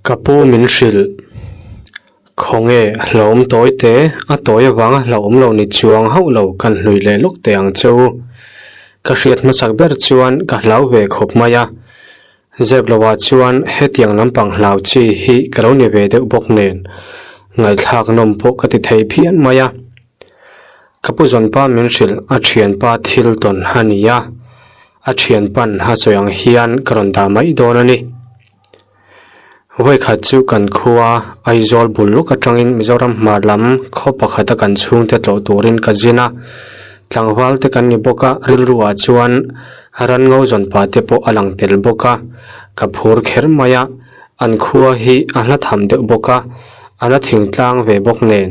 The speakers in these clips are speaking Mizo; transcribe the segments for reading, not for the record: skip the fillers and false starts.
Ka pu min hrilh. Khawnge hlauhawm tawi te, a tawi avanga hlauhawm lo ni chuang hauh lo kan hlui leh lawk teh ang che u. Ka hriat hmasak ber chuan ka hlau ve khawp mai a. Zep lovah chuan hetiang lampang hlau chi hi ka lo ni ve deuh bawk nen ngaihthlak nawm pawh ka ti thei phian mai a. Ka pu zawnpa min hrilh a thianpa thil tawn a ni a, a thianpan a sawi ang hian ka rawn dah mai dawn a ni. Vawikhat chu kan khua Aizawl bul lawk atangin Mizoram hmar lam khaw pakhata kan chhungte tlawh turin ka zin a, tlangval te kan ni bawk a, rilru ah chuan ran ngo zawn pah te pawh a lang tel bawk a, ka phur kher mai a, an khua hi a hla tham deuh bawk a, a la thingtlang ve bawk nen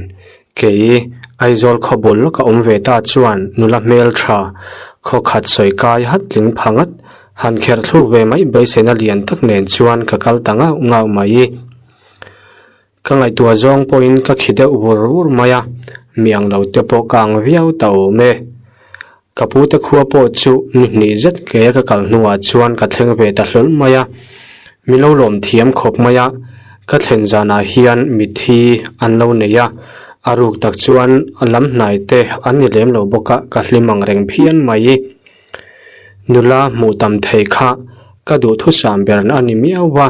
Kei, Aizawl khaw bul lawka awm ve ta chuan nula hmeltha, khaw khat sawi kai hat tling pha ngat, han kherh thluk ve mai beiseina lian tak nen chuan ka kal ta ngauh ngauh mai. Ka ngaihtuah zawng pawhin ka khi deuh vur vur mai a, mi ang lo te pawh ka ang viau ta awm e. Ka pu te khua pawh chu ni hnih zet ke ka kal hnuah chuan ka thleng ve ta hlawl mai a, mi lo lawm thiam khawp mai a, ka thlen zanah hian mitthi an lo nei a, a ruk tak chuan lam hnai te an ni lem lo bawk a, ka hlim ang reng phian mai. Nula hmuh tam thei kha ka duhthusam ber a ni miau va,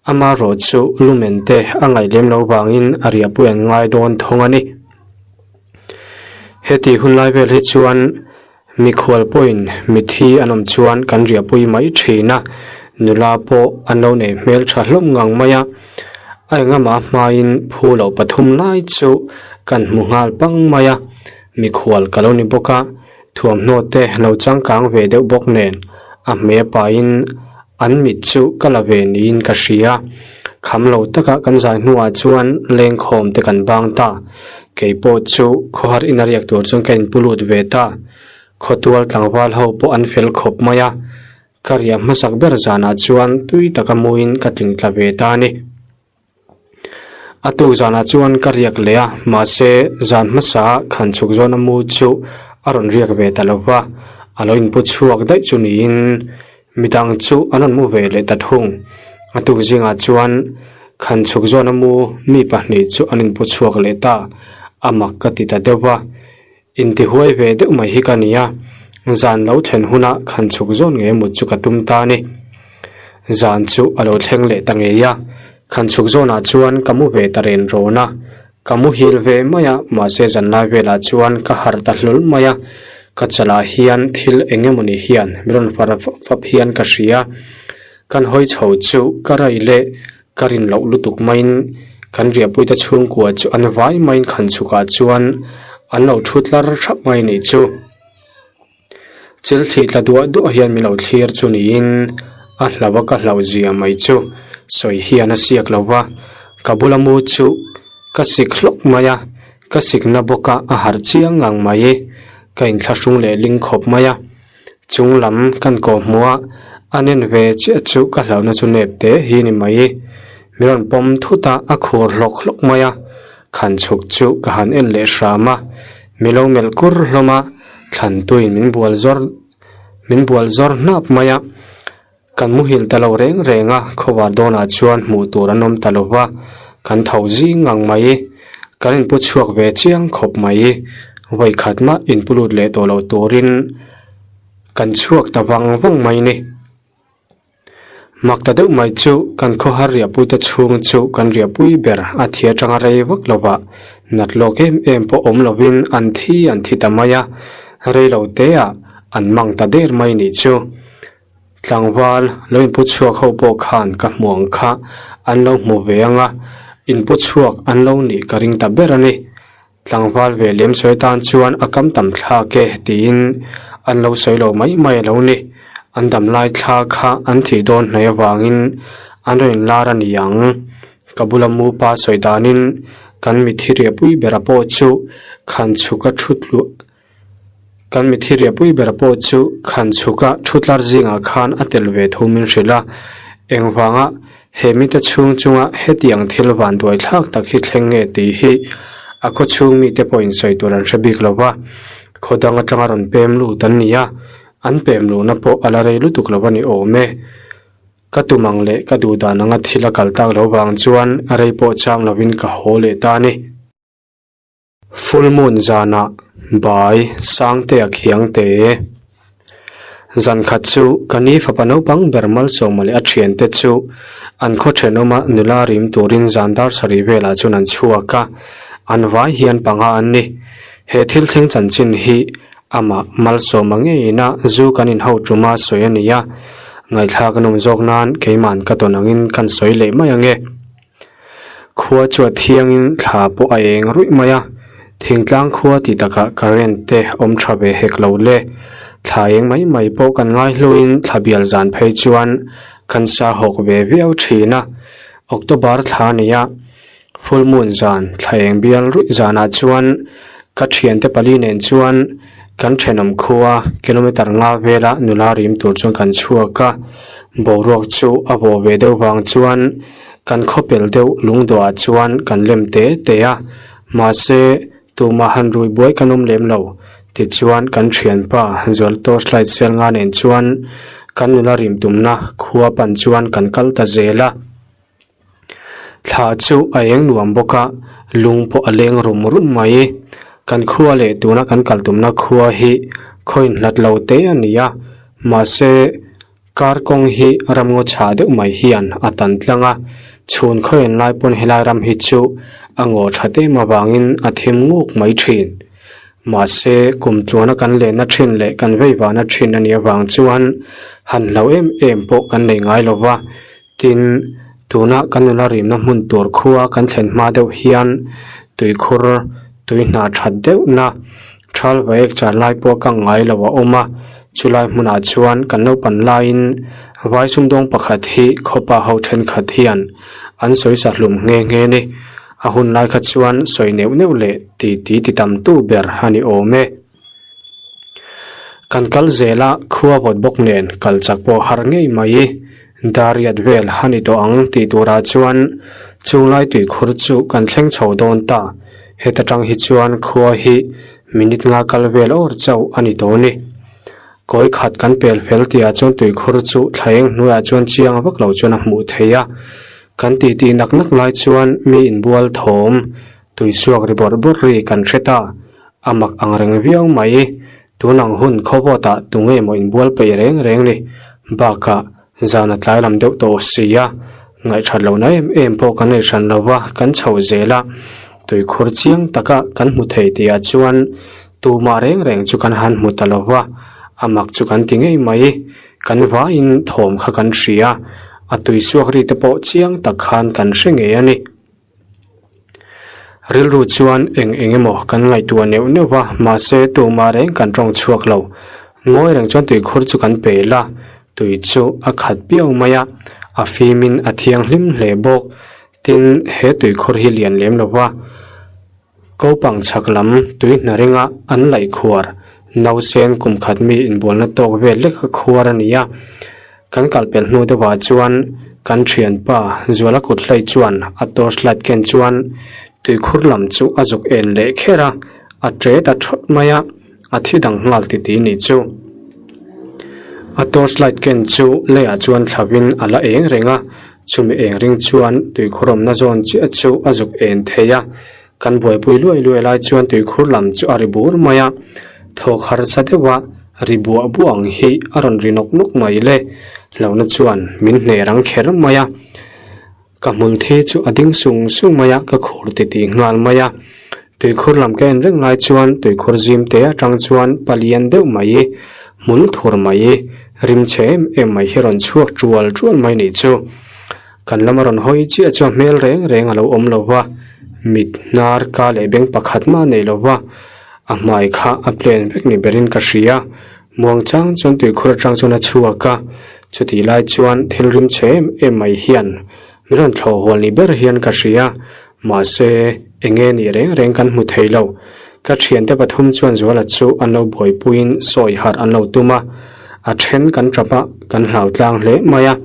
amarawh chu lumen te a ngaih lem lo vangin a riahpui an ngai dawn thung a ni. Heti hun lai vel hi chuan mikhual pawhin mithi an awm chuan kan riahpui mai thin a, nula pawh an lo nei hmel tha hlawm ngang mai a, a engama hmain phu loh pathum lai chu kan hmu nghal pang mai a, mikhual ka lo ni bawk a, thuamhnaw te lo changkang ve deuh bawk nen a hmeh pahin an mit chu ka la ve niin ka hria, kham lo taka kan zai hnuah chuan lengkhawm te kan bang ta. Kei pawh chu khawhar ina riak tur chuan ka inpu lut ve ta. Khawtual tlangval ho pawh an fel khawp mai a, ka riah hmasak ber zanah chuan tui taka muin ka tling tla ve ta a ni. A tuk zanah chuan ka riak leh a, mahse zan hmasa khan chhuk zawna mu chu a rawn riak ve ta lo va, a lo inpu chhuak daih chu niin Midang chu an rawn mu ve leh ta thung. A tuk zingah chuan khan chhuk zawna mu mi pahnih chu an inpu chhuak leh ta. A mak ka ti ta deuh va. Intihuai ve deuh mai hi ka ni a, zan lo thlen huna khan chhuk zawn ngei mut chu ka tum ta a ni. Zan chu a lo thleng leh ta ngei a, khan chhuk zawnah chuan ka mu ve ta ren rawn a. Ka muhil ve mai a, mahse zanlai velah chuan ka harh ta hlul mai a, ka chalah hian thil eng emawni hian min rawn far fap hian ka hria. Kan hawi chho chu ka rai leh ka rin loh lutuk maiin kan riahpuite chhungkua chu an vai maiin khan chhukah chuan an lo thu tlar thap mai nih chu. Chil thli tla duah duah hian min lo thlir chu niin a hlau a ka hlauh zia mai chu sawi hian a siak lo va, ka bula mu chu ka sik hlawk mai a, ka sikna bawk a a harh chiang ngang mai, ka inthlahrung leh ling khawp mai a, chung lam kan kawh hmuh a a nen ve chiah chu ka hlauhna chu nep teh hi ni mai, min rawn pawm thut a a khur hlawk hlawk mai a, khan chhuk chu ka han en leh hram a, mi lo melh kur hlawm a. Thlantuin min bual zawr min bual zawr hnap mai a, kan muhil ta lo reng reng a, khawvar dawnah chuan hmuh tur an awm ta lo va, kan tho zing ngang mai, kan inpu chhuak ve chiang khawp mai, vawi khat mah inpu lut leh tawh loh turin kan chhuak ta vang vang mai ni. Mak ta deuh mai chu kan khawhar riahpuite chhung chu kan riahpui ber a thi atanga rei vak lovah nat lawk em em pawh awm lovin an thi an thi ta mai a, rei lo teah an mang ta der mai nih chu. Tlangval lo inpu chhuak ho pawh khan ka hmu ang kha an lo hmu ve ang a, inpu chhuak an lo nih ka ring ta ber a ni. Tlangval ve lem sawi tan chuan a kam tam thlak e tiin an lo sawi lo mai mai a lo ni. An dam lai thla kha an thih dawn hnaih avangin an rawn inlar a ni ang. Ka bula mu pa sawi danin kan mithi riahpui bera pawh chu khan chhuka thu tluah kan mithi riahpui bera pawh chu khan chhuka thu tlar zingah khan a tel ve thu min hrilh a. Engvanga He mite chhung chunga hetiang thil van duai thlak tak hi thleng nge tih hi a khaw chhung mite pawhin sawi tur an hre bik lo va, khaw dang atanga rawn pem lut an ni a, an pem luhna pawh a la rei lutuk lo a ni awm e. Ka tum ang leh ka duh dan anga thil a kal tak loh vang chuan rei pawh cham lovin ka haw leh ta a ni. Full moon zanah bai Sangtea khiang te. Zan khat chu ka ni fapa naupang ber Malsawma leh a thiante chu an khaw thenawma nula rim turin zan dar sarih velah chuan an chhuak a, an vai hian panga an ni. He thil thleng chanchin hi amah Malsawma ngeiin a zu kan inho tuma sawi a ni a, ngaihthlak a nawm zawk nan keima'n ka tawn angin kan sawi leh mai ange. Khua chu a thiangin thla pawh a eng ruih mai a, thingtlang khua tih takah current te awm tha ve hek lo le. Thla eng mai mai pawh kan ngai hluin thla bial zan phei chuan kan sa hawk ve viau thin a. October thla a ni a, full moon zan thla eng bial ruih zanah chuan ka thiante pali nen chuan kan thenawm khua kilometer nga vela nula rim tur chuan kan chhuak a, boruak chu a bawh ve deuh vang chuan Kan khawpel deuh lungdawhah chuan kan lem te te a, mahse tumah han rui buai kan awm lem lo. Tichuan kan thianpa Zual torchlight sel nga nen chuan kan nula rim tumna khua pan chuan kan kal ta zel a. Thla chu a eng nuam bawk a, lung pawh a leng rum rum mai. Kan khua leh tuna kan kal tumna khua hi khaw inhlat lo te a ni a, mahse Kar kawng hi ramngaw chhah deuh mai hian a tan tlang a, chhun khawian lai pawn helai ram hi chu a ngaw that em avangin a thim nguk mai thin. Mahse, kum tluana kan lenna thin leh kan veivahna thin a nih avang chuan han hlau em em pawh kan nei ngai lo va, tin, tuna kan nula rimna hmun tur khua kan thlen hma deuh hian tuikhur tui hna that deuhna Thal vaek char lai pawh ka ngai lo a awm a, chulai hmunah chuan kan naupan laiin vai sumdawng pakhat hi khawpa ho thenkhat hian an sawi sa hlum nghe nghe ni. A hun lai kha chuan sawi neuh neuh leh ti ti ti tam tu ber a ni awm e. Kan kal zel a, khua vawt bawk nen kal chak pawh har ngei mai. Dariat vel a ni tawh ang tih turah chuan chunglai tuikhur chu kan thleng chho dawn ta. Heta tang hi chuan khua hi minute nga kal vel awr chauh a ni tawh a ni. Kawi khat kan pel fel tihah chuan tuikhur chu thla eng hnuaiah chuan chiang vak lo chuan a hmuh theih a. Kan titi nak nak lai chuan mi inbual thawm tuisuak ri bawrh bawrh ri kan hre ta. A mak ang reng viau mai. Tun ang hun khawvawtah tunge maw inbual peih reng reng ni? Bakah zan a tlai lam deuh tawh si a, ngaihthat lohna em em pawh kan nei hran lo va, kan chho zel a. Tuikhur chiang taka kan hmu thei tihah chuan tumah reng reng chu kan han hmu ta lo va, a mak chu kan ti ngei mai. Kan vaiin thawm kha kan hria, a tuisuak ri te pawh chiang tak khan kan hre ngei a ni. Rilru chuan eng eng emaw kan ngaihtuah neuh neuh va, mahse tumah reng kan tawng chhuak lo. Ngawi reng chuan tuikhur chu kan pel a, tui chu a khat piau mai a, a fimin a thianghlim hle bawk. Tin, he tuikhur hi lian lem lo va, Kopang chhak lam tui hna ringa an laih khuar, nausen kum khat mi inbualna tawk vel lek a khuar a ni a. Kan kal pelh hnu deuhah chuan kan thianpa Zuala kut hlei chuan a torch light ken chuan tuikhur lam chu a zuk en leh kher a, a tre ta thawt mai a, a thi dang nghal titi nih chu. A torch light ken chu leiah chuan thlavin a la eng reng a, Chumi eng ring chuan tuikhur awmna zawn chiah chu a zuk en thei a, kan buaipui luai luai lai chuan tuikhur lam chu a ri bur mai a, thawk harsa deuh a ri buah buah ang hi a rawn ri nawk nawk mai le, hlauhna chuan min hneh rang kher mai a, ka hmul thi chu a ding sung sung mai a, ka khur titih nghal mai a, tuikhur lam ka en reng lai chuan tuikhur zim te atang chuan palian deuh mai hmul thur mai Rim chhe em em mai hi rawn chhuak tual tual mai nih chu. Kan lama rawn hawi chiah chu a hmel reng reng a lo awm lo va, mit hnar ka leh beng pakhat mah nei lo va, a hmai kha a plan vek ni berin ka hria. Muang chang chuan tuikhur atang chuan a chhuak a, chutih lai chuan thil rim chhe em em mai hian min rawn thlawh hual ni ber hian ka hria. Mahse, enge nih reng reng kan hmu thei lo. Ka thiante pathum chuan Zuala chu an lo buaipuiin sawi harh an lo tum a, a then kan tap a, kan hlau tlang hle mai a.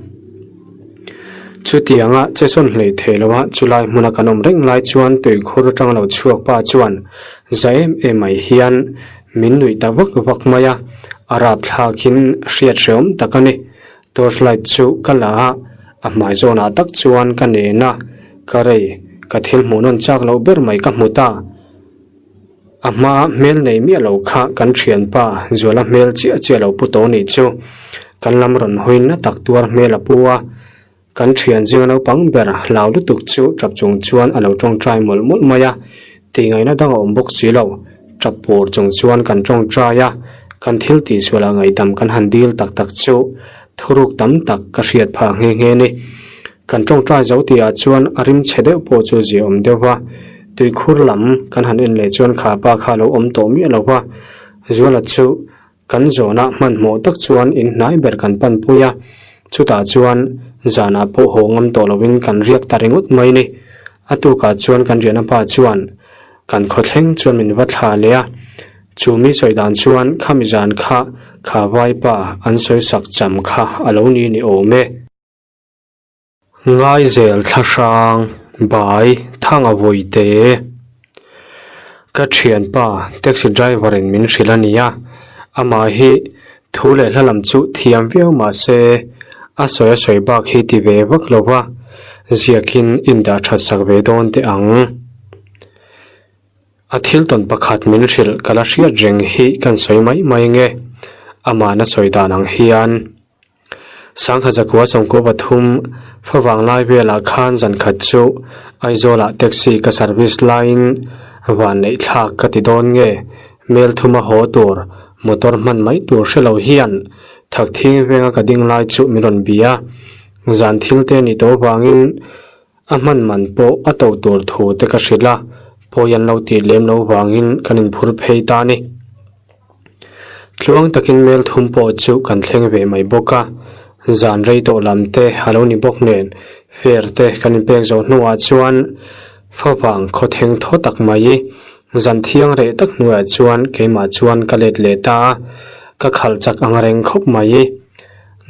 Chutianga che sawn hlei thei lo a, chulai hmuna kan awm reng lai chuan tuikhur atang lo chhuak pa chuan za em em mai hian min nuih ta vak vak mai a, a rapthlakin hriat hreawm tak a ni. Torch light chu ka la a, a hmai zawnah tak chuan ka nen a, ka rei, ka thil hmuh nawn chak loh ber mai ka hmu ta. A hmaa hmel nei miah lo kha kan thianpa Zuala hmel chiah chiah lo pu tawh nih chu kan lam rawn hawi na tak tuar hmel a pu a. Kan thian zinga naupang ber hlau lutuk chu tap chung chuan a lo tawngtai mawlh mawlh mai a, tihngaihna dang a awm bawk si lo. Tap pur chung chuan kan tawngtai a, kan thil tihsualah ngaihdam kan han dil tak tak chu thuruk tam tak ka hriat phah nghe nghe a ni. Kan tawngtai zo tihah chuan a rim chhe deuh pawh chu ziaawm deuh va, tuikhur lam kan han en leh chuan kha pa kha a lo awm tawh miah lo va, Zuala chu Kan zawnah hmanhmawh tak chuan in hnai ber kan pan pui a, chutah chuan zanah pawh haw ngam tawh lovin kan riak ta ringawt mai ni. A tukah chuan kan riahna pa chuan kan khawthleng chuan min va thla leh a, chu mi sawi dan chuan khami zan kha kha vaipa an sawi sak cham kha a lo ni ni awm e. Ngaizel thlahrang bai thanga vawite ka thianpa taxi driver in min hrilh a ni a amah hi thu leh hla lam chu thiam viau mah se a sawi a sawi bak hi ti ve vak lo va ziakin indah that sak ve dawn teh ang. A thil tawn pakhat min hrilh ka la hriat reng hi kan sawi mai mai nge amahna sawi dan ang hian. Sangha zakua sawmkua pathum favang lai velah khan zan khat chu Aizawlah taxi ka service laiin van neih thlak ka ti dawn nge mel thuma haw tur motor hman mai tur hre lo hian thakthing venga ka ding lai chu min rawn bia. Zan thil te ni tawh vangin a hman man pawh a to tur thu te ka hrilh a, pawi an lo tih lem lo vangin kan inphur phei ta a ni. Tluang takin mel thum pawh chu kan thleng ve mai bawk a, zan rei tawh lam te a lo ni bawk nen fare te kan inpek zawh hnuah chuan favang khaw theng thaw tak mai zan thiang reh tak hnuaiah chuan keimah chuan ka let leh ta a, ka khalh chak ang reng khawp mai.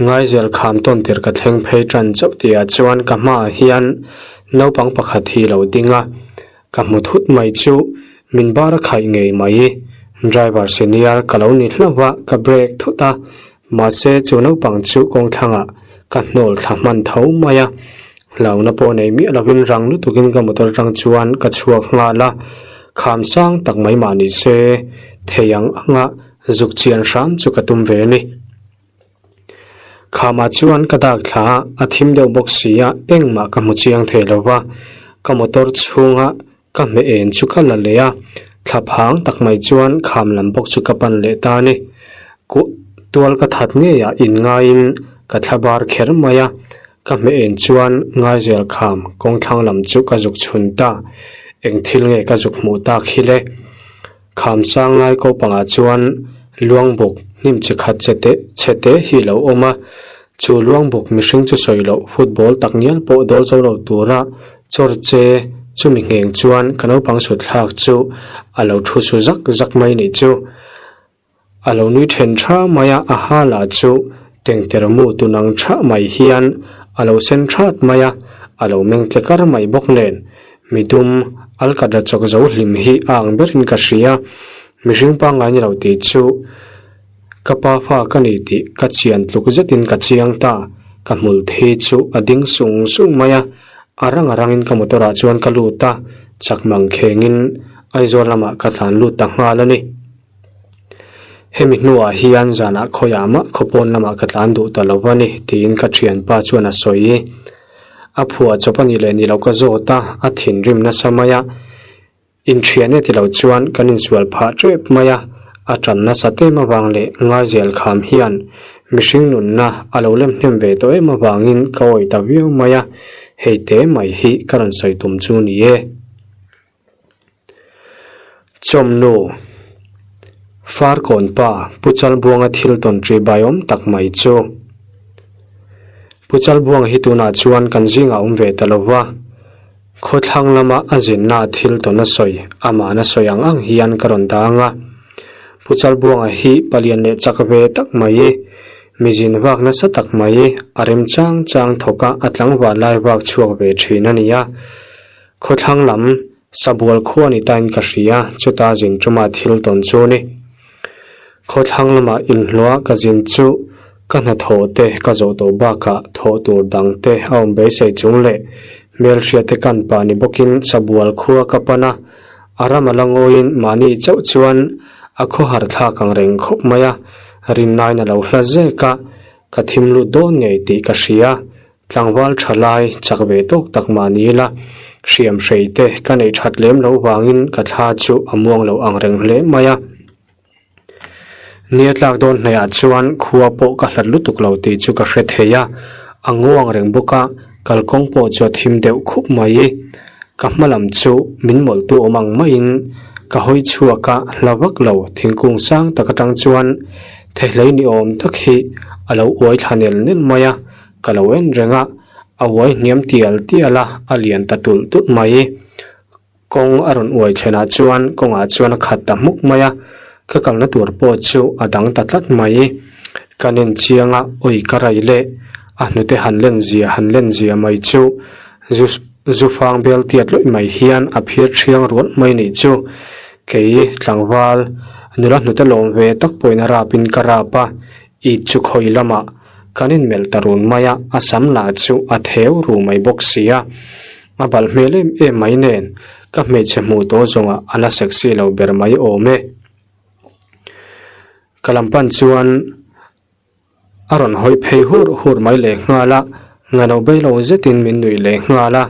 Ngaizel kham tawn tir ka thleng phei tan chauh tihah chuan ka hmaah hian naupang pakhat hi lo ding a, ka hmu thut mai chu min bar a khaih ngei mai. Driver senior ka lo ni hlauh a, ka brake thut a, mahse chu naupang chu kawng thlangah ka hnawl thla hman tho mai a, hlauhna pawh nei miah lovin rang lutukin ka motor atang chuan ka chhuak nghal a, kham sang tak mai mah ni se thei ang anga zuk chian hram chu ka tum ve a ni. Khamah chuan ka dak thla a, a thim deuh bawk si a, engmah ka hmu chiang thei lo va, ka motor chhunga ka hmeh en chu ka la leh a, thla phang tak mai chuan kham lam bawk chu ka pan leh ta a ni. Kuah tual ka that ngeiah in ngaiin ka thla bar kher mai a, ka hmeh en chuan ngaizel kham kawng thlang lam chu ka zuk chhun ta, eng thil nge ka zuk hmuh tak hi le? Kham sang lai ko pangah chuan luangbuk hnim chi khat che te chhe te hi lo awm a, chu luangbuk mihring chu sawi loh football tak ngial pawh dawl zo lo tura chawr che chumi ngheng chuan ka naupang sut thlak chu a lo thu su zak zak mai nih chu. A lo nui then tha mai a, a ha lah chu tengter mu tun ang thah mai hian a lo sen that mai a, a lo meng tle kar mai bawk nen. Midum alkatra chawk zo hlim hi a ang berin ka hria, mihring pangngai ni lo tih chu ka pa fa ka ni tih ka chian tluk zetin ka chiang ta, ka hmul thi chu a ding sung sung mai a, a rang a rangin ka motor ah chuan ka lut a, chak mang khengin Aizawl lamah ka tlan lut ta nghal a ni. Hemi hnuah hian zanah khawiah mah khawpawn lamah ka tlan duh ta lo a ni tiin ka thianpa chuan a sawi. A phuah chawp a nih leh nih loh ka zawt a, a thinrim nasa mai a. Inthian e ti lo chuan kan insual phah tep mai a, a tan nasa tem avang leh ngaizel kham hian mihring nunna a lo lem hnem ve tawh em avangin ka awih ta viau mai a, hei te mai hi ka rawn sawi tum chu ni e. Chawmnu Farkawn pa Pu Chalbuanga thil tawn ṭi baiawm tak mai chu. Pu Chalbuanga hi tunah chuan kan zingah awm ve ta lo va, khawthlang lama a zinna thil tawn a sawi, amahna sawi ang ang hian ka rawn dang a. Pu Chalbuanga hi palian leh chak ve tak mai, mi zin vak nasa tak mai, a remchang chang thawka a tlangval lai vak chhuak ve ṭhin a ni a. Khawthlang lam Sabual khua ni tain ka hria, chuta zin tuma thil tawn chu ni. Khawthlang lamah inhlawha ka zin chu Ka hnathawh te ka zawh tawh bakah thawh tur dang te a awm beisei chung leh hmelhriat te kan pah ni bawkin Sabual khua ka pan a, a ram a la ngawiin mahni chauh chuan a khawhar thlak ang reng khawp mai a, rinnain a lo hla zek a, ka thim lut dawn ngei tih ka hria. Tlangval tha lai chak ve tawk tak mah ni ila, hriam hrei te ka neih that lem loh vangin ka thla chu a muang lo ang reng hle mai a. Nia tlak dawn hnaihah chuan khua pawh ka hlat lutuk lo tih chu ka hre thei a, a nguang reng bawk a, kalkawng pawh chu a thim deuh khup mai. Ka hma lam chu min mawlhtu awm ang maiin ka hawi chhuak a, hla vak lo thingkung sang tak atang chuan thehlei ni awm tak hi a lo uai thla nel nel mai a, ka lo en reng a, a uai hniam tial tial a, a lian ta tulh tulh mai. Kawng a rawn uai thlenah chuan kawngah chuan a khat ta hmuk mai a, ka kalna tur pawh chu a dang ta tlat mai. Ka nen chiang a, awi ka rai leh a hnute han len zia han len zia mai chu zu zu fang bel tiat lawih mai hian a phir thiang rual mai nih chu. Kei tlangval nula hnute lawm ve tak pawhin a rapin ka rap a, it chu khawi lamah kan inmelh ta run mai a, a sam lah chu a theu ru mai bawk si a. A balh hmel em em mai nen ka hmeichhe hmuh tawh zawngah a la sexy lo ber mai awm e. Ka lam pan chuan a rawn hawi phei hur hur mai leh nghal a, ngano bei lo zetin min nuih leh nghal a,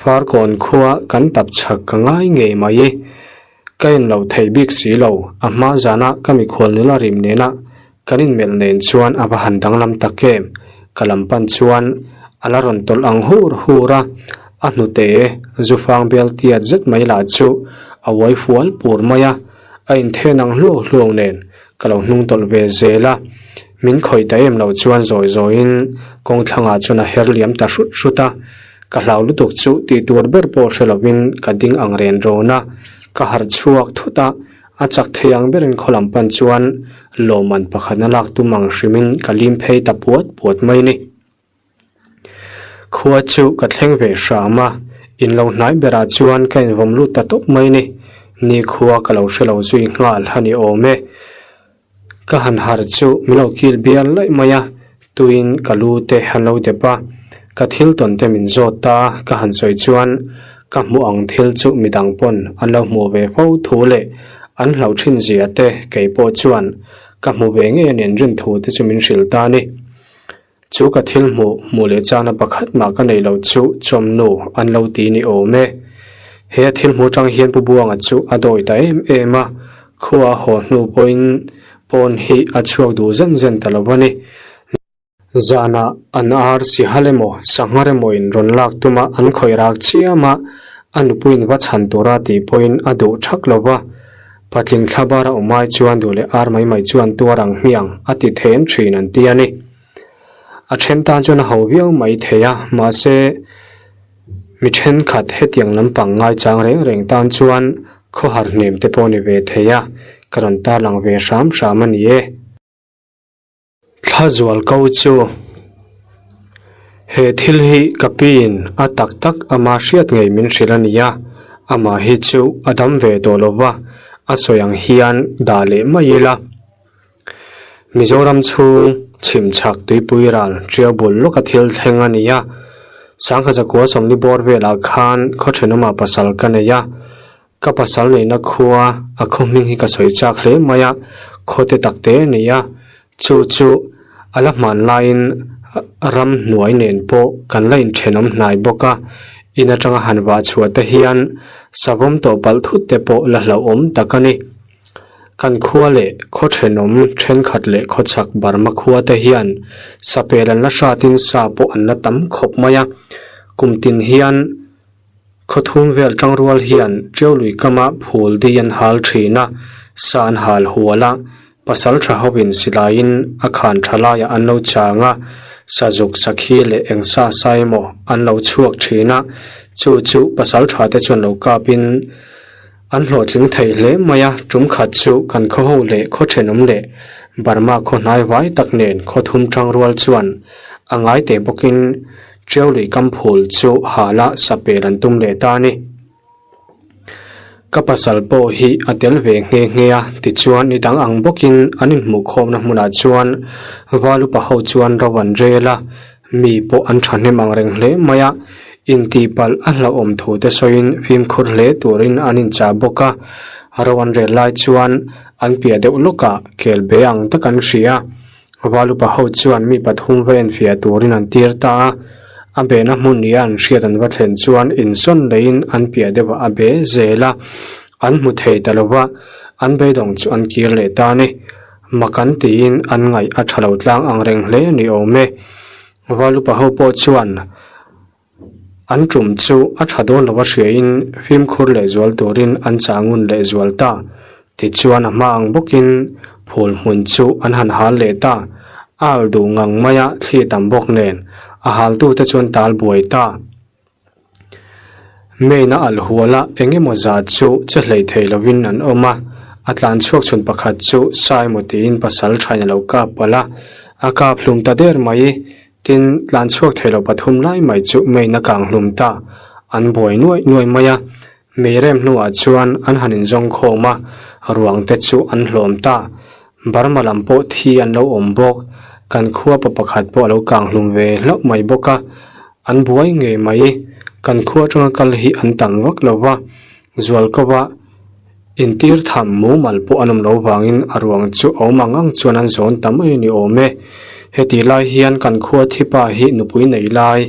Farkawn khua kan tap chhak ka ngai ngei mai. Ka en lo thei bik si lo, a hma zana ka mikhual nula rim nena kan inmelh nen chuan a va han danglam tak em? Ka lam pan chuan a la rawn tawlh ang hur hur a, a hnute zufang bel tiat zet mai lah chu a uai fual pur mai a, a inthen ang hluau hluau nen ka lo hnung tawlh ve zel a, min khawih ta em lo chuan zawi zawiin kawng thlangah chuan a her liam ta hrut hrut a, ka hlau lutuk chu tih tur ber pawh hre lovin ka ding ang ren rawn a, ka harh chhuak thut a, a chak thei ang berin khaw lam pan chuan lawmman pakhatna lak tum ang hrimin ka lim phei ta puat puat mai ni. Khua chu ka thleng ve hram a, in lo hnai berah chuan ka invawm lut ta tawp mai ni. Ni khua ka lo hre lo zui nghal a ni awm e. Ka han har chu min lo kil bial laih mai a, tuin ka lu te an lo dep a, ka thil tawn te min zawt ta ka han sawi chuan ka hmuh ang thil chu midang pawn an lo hmuh ve fo thu leh an hlauh thin zia te kei pawh chuan ka hmu ve ngei a nen rin thu te chu min hrilh ta a ni. Chu ka thil hmuh hmuh leh chana pakhat mah ka neih loh chu chawmnu an lo ti ni awm e. He a thil hmuh atang hian Pu Buanga chu a dawi ta em em a, khua a haw hnu pawhin pawn hi a chhuak duh zen zen ta lo a ni. Zanah an ar sihal emaw sanghar emaw in rawn lak tuma an khawih rak chiam a, a nupuiin va chhan tura tih pawhin a duh thak lo va. Patling thla bara awm ai chuan duh leh ar mai mai chuan tuar ang hmiang a ti then thin an ti a ni. A then tan chuan a ho viau mai thei a, mahse mi thenkhat hetiang lampang ngaichang reng reng tan chuan khawhar hnem te pawh ni ve thei a, ka rawn tarlang ve hram hram a ni e. Thla zual ko chu he thil hi ka piin a tak tak ama hriat ngei min hrilh a ni a, amah hi chu a dam ve tawh lo va, a sawi ang hian dah leh mai ila. Mizoram chhung chhim chhak tuipui ral ṭiau bul lawka thil thleng a ni a, Sangha zakua sawmli bawr velah khan khaw ṭhenawmah pasal ka nei a, Ka pasal neihna khua a khaw hming hi ka sawi chak hle mai a, khaw te tak te a ni a, chu chu a la hman laiin ram hnuai nen pawh kan la inthenawm hnai bawk a, in atanga han vah chhuah te hian savawm tawh palh thut te pawh la hlauhawm tak a ni. Kan khua leh khaw thenawm thenkhat leh khawchhak Burma khua te hian sapel an la hratin sa pawh an la tam khawp mai a, kum tin hian Khawthum vel tangrual hian Tiaului kama phul di an hal thin a, sa an hal hual a, pasal tha hovin silaiin a khan tha laiah an lo chang a, sazuk sakhi leh eng sa sa emaw an lo chhuak thin a, chu chu pasal tha te chuan lo kapin an hlawhtling thei hle mai a, tum khat chu kan khaw ho leh khaw thenawm leh Burma khaw hnai vai tak nen khawthum tangrual chuan a ngai teh bawkin Tiaului kam phul chu hala sapel an tum leh ta a ni. Ka pasal pawh hi a tel ve nghe nghe a, tichuan ni dang ang bawkin an inhmuhkhawmna hmunah chuan val upa ho chuan ro an rel a, mi pawh an thahnem ang reng hle mai a, intihpalh a hlauhawm thu te sawiin fimkhur hle turin an inchah bawk a, ro an rel lai chuan an piah deuh lawkah kel be ang tak an hria. Val upa ho chuan mi pathum va enfiah turin an tir ta a, a behna hmun nia an hriat an va thlen chuan insawn leiin an piah deuhah a be zel a, an hmu thei ta lo va, an beidawng chu an kir leh ta a ni. Mak an tiin an ngaih a tha lo tlang ang reng hle a ni awm e. Val upa ho pawh chuan. An tum chu a tha dawn lova hriain fimkhur leh zual turin an chah ngun leh zual ta. Tichuan a hma ang bawkin phul hmun chu an han hal leh ta. A al duh ngang mai a thli tam bawk nen a haltute chuan tal buai ta. Main a al hual a eng emaw zat chu che hlei thei lovin an awm a, a tlan chhuak chhun pakhat chu Saimo tiin pasal thain a lo kap palh a, a kap hlum ta der mai. Tin, tlan chhuak thei lo pathum lai mai chu main a kang hlum ta. An buai nuaih nuaih mai a, mei rem hnuah chuan an han inzawng khawm a, ruang te chu an hlawm ta. Burma lam pawh thi an lo awm bawk, kan khua pa pakhat pawh a lo kang hlum ve hlauh mai bawk a, an buai ngei mai. Kan khua atanga kal hi an tam vak lo va, Zualkova intir tham mumal pawh an awm lo vangin a ruang chu a awm ang ang chuan an zawn ta mai a ni awm e. Hetih lai hian kan khua thipa hi nupui nei lai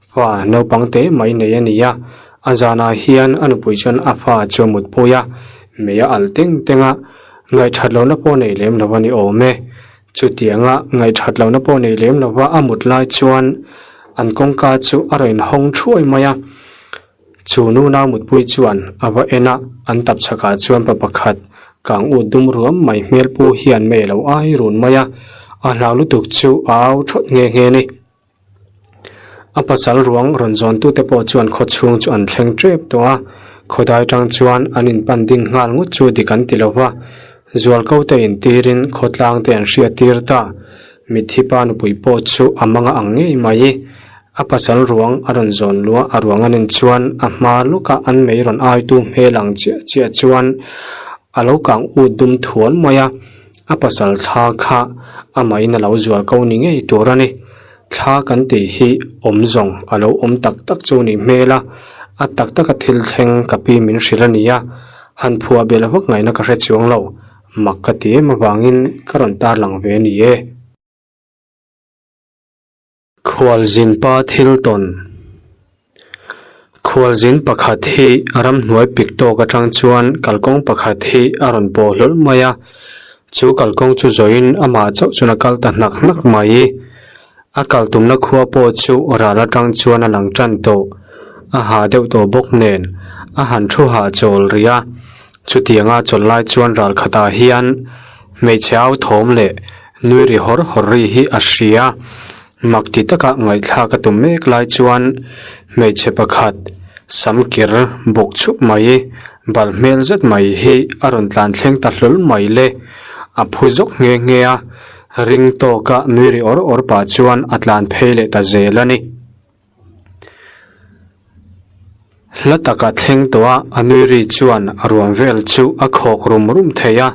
fa naupang te mai nei a ni a, a zanah hian a nupui chuan a fa chu a mutpui a, mei a alh teng teng a, ngaihthat lohna pawh nei lem lo a ni awm e. Chutianga ngaihthat lohna pawh nei lem lova a mut lai chuan an kawngka chu a rawn inhawng thuai mai a. Chu nu nau mutpui chuan a va en a, an tap chhakah chuan pa pakhat kang ut dum ruam mai hmel pu hian mei a lo ai run mai a, a hlau lutuk chu a au thawt nghe nghe a ni. A pasal ruang rawn zawntute pawh chuan khaw chhung chu an thleng tep tawh a, khawdai tang chuan an inpan ding nghal ngawt chu dik an ti lo va, zualko te intirin khawtlang te an hriat tir ta. Mitthi pa nupui pawh chu a manga ang ngei mai. A pasal ruang a rawn zawn luah a ruang a nen chuan a hma lawkah an mei rawn aitu hmel ang chiah chiah chuan a lo kang ut dum thual mai a, a pasal thla kha amahin a lo zual ko ni ngei tur a ni. Thla kan tih hi awm zawng a lo awm tak tak chu nih hmel a, a tak taka thil thleng ka pi min hrilh a ni a, han phuah belh vak ngaihna ka hre chuang lo. Mak ka ti em avangin ka rawn tarlang ve a ni e. Khualzin pa thil tawn Khualzin pakhat hi ramhnuai pik tawk atang chuan kalkawng pakhat hi a rawn pawh hlawl mai a, chu kalkawng chu zawhin amah chauh chuan a kal ta hnak hnak mai. A kal tumna khua pawh chu ral atang chuan a lang tan tawh. A ha deuh tawh bawk nen a han thu hahchawl rih a. Chutianga chawlh lai chuan ral khatah hian hmeichhe au thawm leh nui ri hawr hawr ri hi a hria. Mak ti taka ngaihthlak a tum mek lai chuan hmeichhe pakhat sam kir buk chhup mai bal hmel zet mai hi a rawn tlan thleng ta hlawl mai le. A phu zawk nghe nghe a, ring tawka nui ri awr awr pah chuan a tlan phei leh ta zel a ni. Hla taka thleng tawh a, a nui ri chuan a ruam vel chu a khawk rum rum thei a,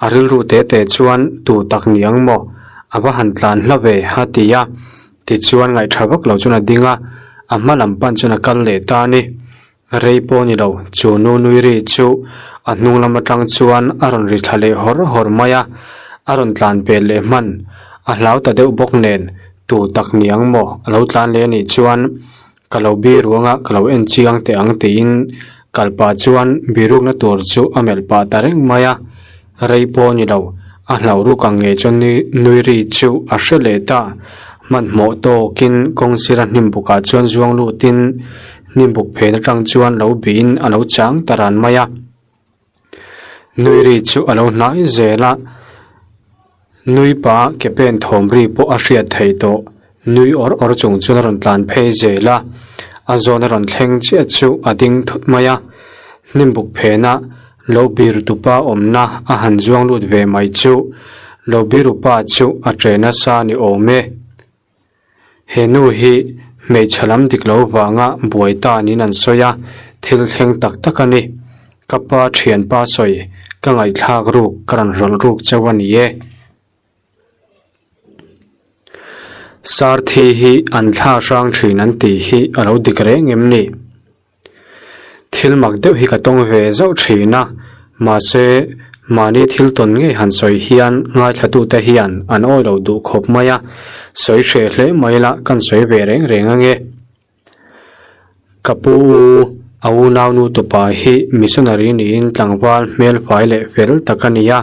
a rilru te te chuan tu tak ni ang maw, a va han tlan hla ve a ti a, tichuan ngaihṭha vak lo chuan a ding a, a hma lam pan chuan a kal leh ta a ni. Rei pawh ni lo, chu nu nui ri chu a hnung lam aṭang chuan a rawn ri thla leh hawr hawr mai a, a rawn tlan pel leh hman, a hlau ta deuh bawk nen, tu tak ni ang maw a lo tlan leh a nih chuan ka lo bi ruanga ka lo en chiang teh ang tiin kal pah chuan birukna tur chu a melh pah ta reng mai a, rei pawh ni lo, a hlauh ruk ang ngei chuan nui nui ri chu a hre leh ta, hmanhmawh tawkin kawng sira hnim bukah chuan zuang lutin hnim buk phen atang chuan lo bihin a lo chang ta ran mai a. Nui ri chu a lo hnai zel a, nui pa ke pen thawm ri pawh a hriat theih tawh. Nui awr awr chung chuan a rawn tlan phei zel a, a zawn a rawn thleng chiah chu a ding thut mai a. Hnim buk phena lo bir tupa awmna a han zuang lut ve mai chu lo birupa chu a che nasa ni awm e. He nu hi hmeichhe lam dik lo vanga buai ta niin an sawi a, thil thleng tak tak a ni. Ka pa thianpa sawi ka ngaihthlak ruk ka rawn rawlh ruk chauh a ni e. Sarthi hi an thla hrang thin an tih hi a lo dik reng em ni? Thil mak deuh hi ka tawng ve zauh thin a, mahse mahni thil tawn ngei han sawi hian ngaithlatute hian an awi lo duh khawp mai a, sawi hreh hle mai la kan sawi ve reng reng ange. Ka pu u, a unaunu tupa hi missionary niin tlangval hmelfai leh fel tak a ni a,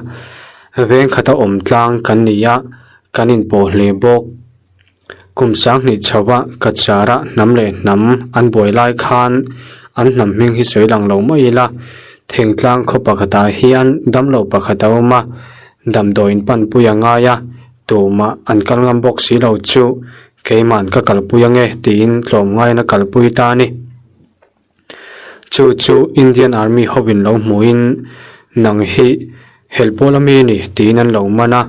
veng khata awm tlang kan ni a, kan inpawh hle bawk. Kum sanghnih chhoa Kachara hnam leh hnam an buai lai khan an hnam hming hi sawi lang lo mai ila, thingtlang khaw pakhatah hian damlo pakhat a awm a, damdawiin panpui a ngai a, tumah an kal ngam bawk si lo chu Keiman ka kalpui ange tiin tlawmngaiin a kalpui ta a ni. Chu chu Indian Army hovin lo hmuhin nang hi helpawl ami ni tiin an lo man a.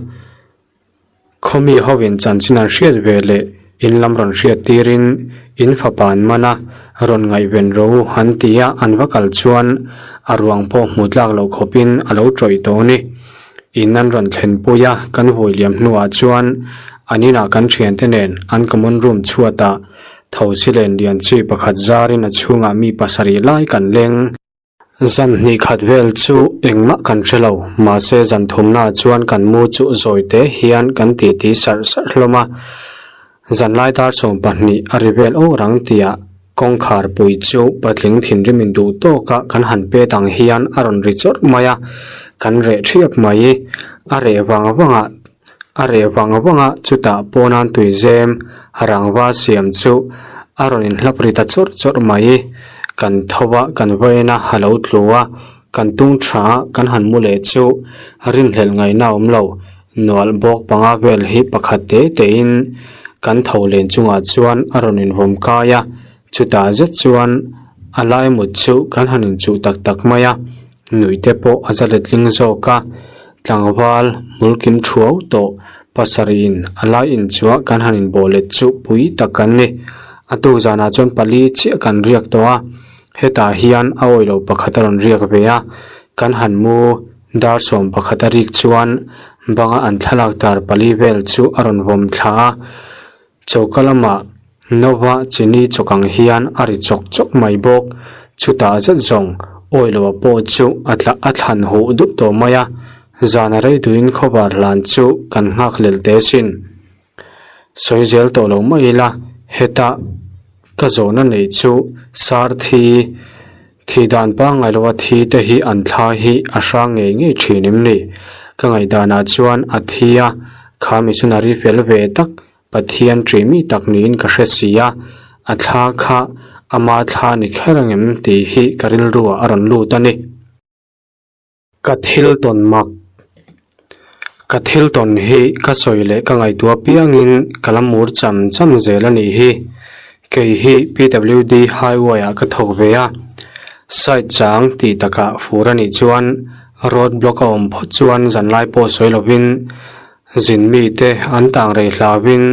Khawmi hovin chanchin an hriat ve leh in lam rawn hriat tirin in fapa an man a, rawn ngaihven ro an ti a, an va kal chuan a ruang pawh hmu tlak loh khawpin a lo tawih tawh a ni. In an rawn thlenpui a, kan vui liam hnuah chuan an inah kan thiante nen an common room chhuatah thosi len lian chi pakhat zarin a chhungah mi pasarih lai kan leng. Zan hnih khat vel chu engmah kan hre lo, mahse zan thumnaah chuan kan mu chu zawi te hian kan titi sarh sarh hlawm a. Zanlai dar 20 a ri vel awr ang tihah kawngkhar pui chu patling thinrim in duh tawka kan han pet ang hian a rawn ri chawrh mai a, kan reh thiap mai. A reh vang vang a, a reh vang vang a chutah pawnan tuizem rangva siam chu a rawn inhlap ri ta chawrh chawrh mai. Kan tho a, kan vawiin a, a lo tlu a, kan tung tha a, kan han mu leh chu rinhlelh ngaihna a awm lo. Nual bawk panga vel hi pakhat te tein kan tho len chungah chuan a rawn invawm kai a, chutah zet chuan a lai mut chu kan han inchuh tak tak mai a, nuih te pawh a za letling zawk a, tlangval hmulkim thuau tawh pasarih in a lai inchuah kan han inbawh let chu pui tak kan ni. A tuk zanah chuan pali chiah kan riak tawh a, hetah hian a awih loh pakhat a rawn riak ve a, kan han mu. Dar 11 a rik chuan banga an thlalak tar pali vel chu a rawn vawm thla a, choka lamah Nova chini chawk ang hian a ri chawk chawk mai bawk. Chutah zet zawng Awiloa pawh chu a tla a thlan huh dup tawh mai a, zan a rei duhin khawvar hlan chu kan nghak lel teh sin. Sawi zel tawh lo mai ila, heta ka zawhna neih chu sar thi, thi dan pangngai lova thi te hi an thla hi a hrang ngei ngei thin em ni? Ka ngaihdanah chuan a thi a, kha missionary fel ve tak, Pathian ṭih mi tak niin ka hre si a, a thla kha ama thla ni kher angem tih hi ka rilruah a rawn lut a ni. Ka thil tawn mak, Ka thil tawn hi ka sawi leh ka ngaihtuah piangin ka la mur cham cham zel a nih hi. Kei hi PWD highway ah ka thawk ve a, site chang tih takah fur a nih chuan road block a awm phawt chuan zanlai pawh sawi lovin zin mite an tang rei hlauhin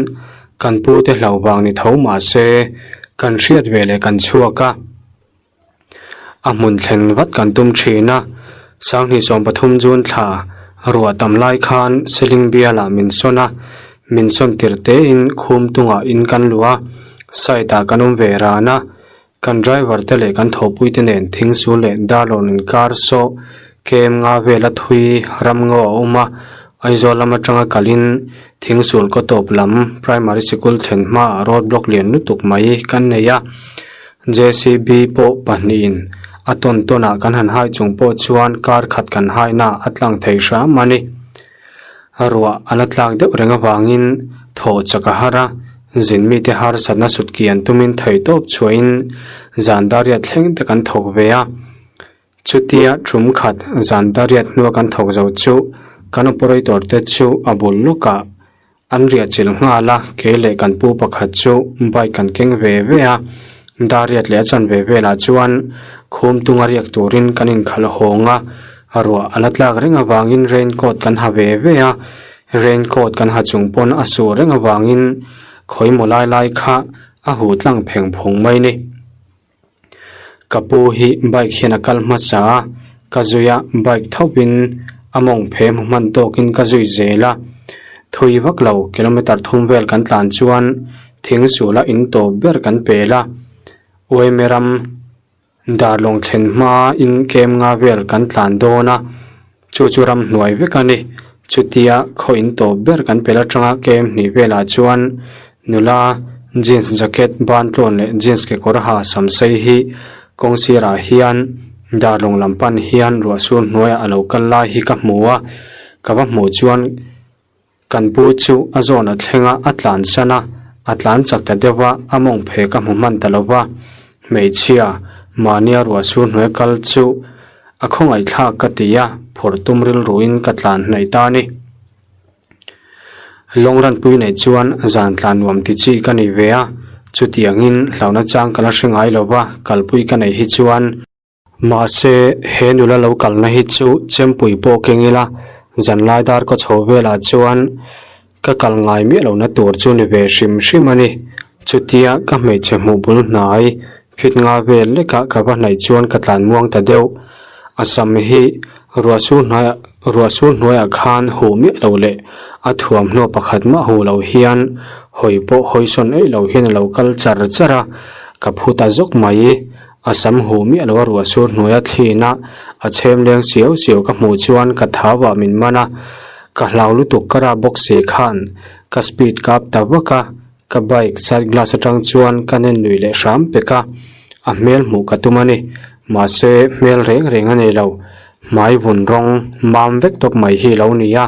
kan pute hlauh vang ni tho mahse kan hriat ve leh kan chhuak a. A hmun thlen vat kan tum thin a, Sanghnih 13 June thla ruah tam lai khan Seling bialah min sawn a, min sawn tir tein khum tungah in kan luh a, site ah kan awm ve ran a, kan driver te leh kan thawhpui te nen thingsul leh darlawn inkar saw kem nga vela thui ram ngaw a awm a, Aizawl lam atanga kalin thingsul kaw tawp lam primary sikul thlen hmaah road block lian lutuk mai kan nei a. JCB pawh pahnihin a tawn tawnah kan han hai chung pawh chuan kar khat kan haina a tlang thei hram a ni. Ruah a la tlak deuh reng avangin thaw chak a har a, zin mite harsatna sut kian tumin theihtawp chhuahin zan dariat thleng te kan thawk ve a. Chutia tum khat zan dariat hnua kan thawk zo chu kan operator te chu a bul lawkah An riah chilh nghal a, kei leh kan pu pakhat chu bike kan keng ve ve a, dariat leh a chanve velah chuan khum tunga riak turin kan inkhalh hawng a, ruah a la tlak reng avangin rain coat kan ha ve ve a, rain coat kan ha chung pawn a sur reng avangin khawimaw lai lai kha a huh tlang pheng phung mai ni. Ka pu hi bike hian a kal hmasa a, Ka zui a, bike thovin a mawng phe hmu hman tawkin ka zui zel a. Thui vak lo kilometer thum vel kan tlan chuan thing suala in tawp ber kan pel a. Uaime ram Darlawng thlen hma in kem nga vel kan tlan dawn a, chu chu ram hnuai vek a ni. Chutia khaw in tawp ber kan pel atanga kem hnih velah chuan nula jeans jacket ban tlawn leh jeans kekawr ha sam sei hi kawng sirah hian Darlawng lam pan hian ruah sur hnuaiah a lo kal lai hi ka hmu a, ka va hmuh chuan Kan pu chu a zawn a thleng a, a tlan san a, a tlan chak ta deuh a, a mawng phe ka hmu hman ta lo va. Hmeichhia, mahnia ruah sur hnuai kal chu a khawngaihthlak ka ti a, phawrh tum rilruin ka tlan hnaih ta a ni. Lawng ranpui nei chuan zan tlan nuam ti chi ka nei ve a, chutiangin hlauhna chang ka la hre ngai lo va, kalpui ka neih hi chuan. Mahse, he nula lo kalna hi chu chempui pawh keng ila, zanlai dar ka chho velah chuan ka kal ngai miah lohna tur chu ni ve hrim hrim a ni. Chutia ka hmeichhe hmuh bul hnai fit nga vel lekah ka va hnaih chuan ka tlan muang ta deuh. A sam hi ruah sur hnaiah ruah sur hnuaiah khan huh miah lo leh a thuamhnaw pakhat mah huh lo hian hawi pawh hawi sawn eih lo hian a lo kal char char a, ka phu ta zawk mai. A sam huh miah lo a ruah sur hnuaia thliin a, a chhem leng siau siau ka hmuh chuan ka thau ah min man a, ka hlau lutuk ka rap bawk si khan ka speed kap ta vak a, ka bike side glass atang chuan ka nen lui leh hram pek a, a hmel hmuh ka tum a ni, mahse hmel reng reng a nei lo, hmai vun rawng mam vek tawp mai hi lo ni a,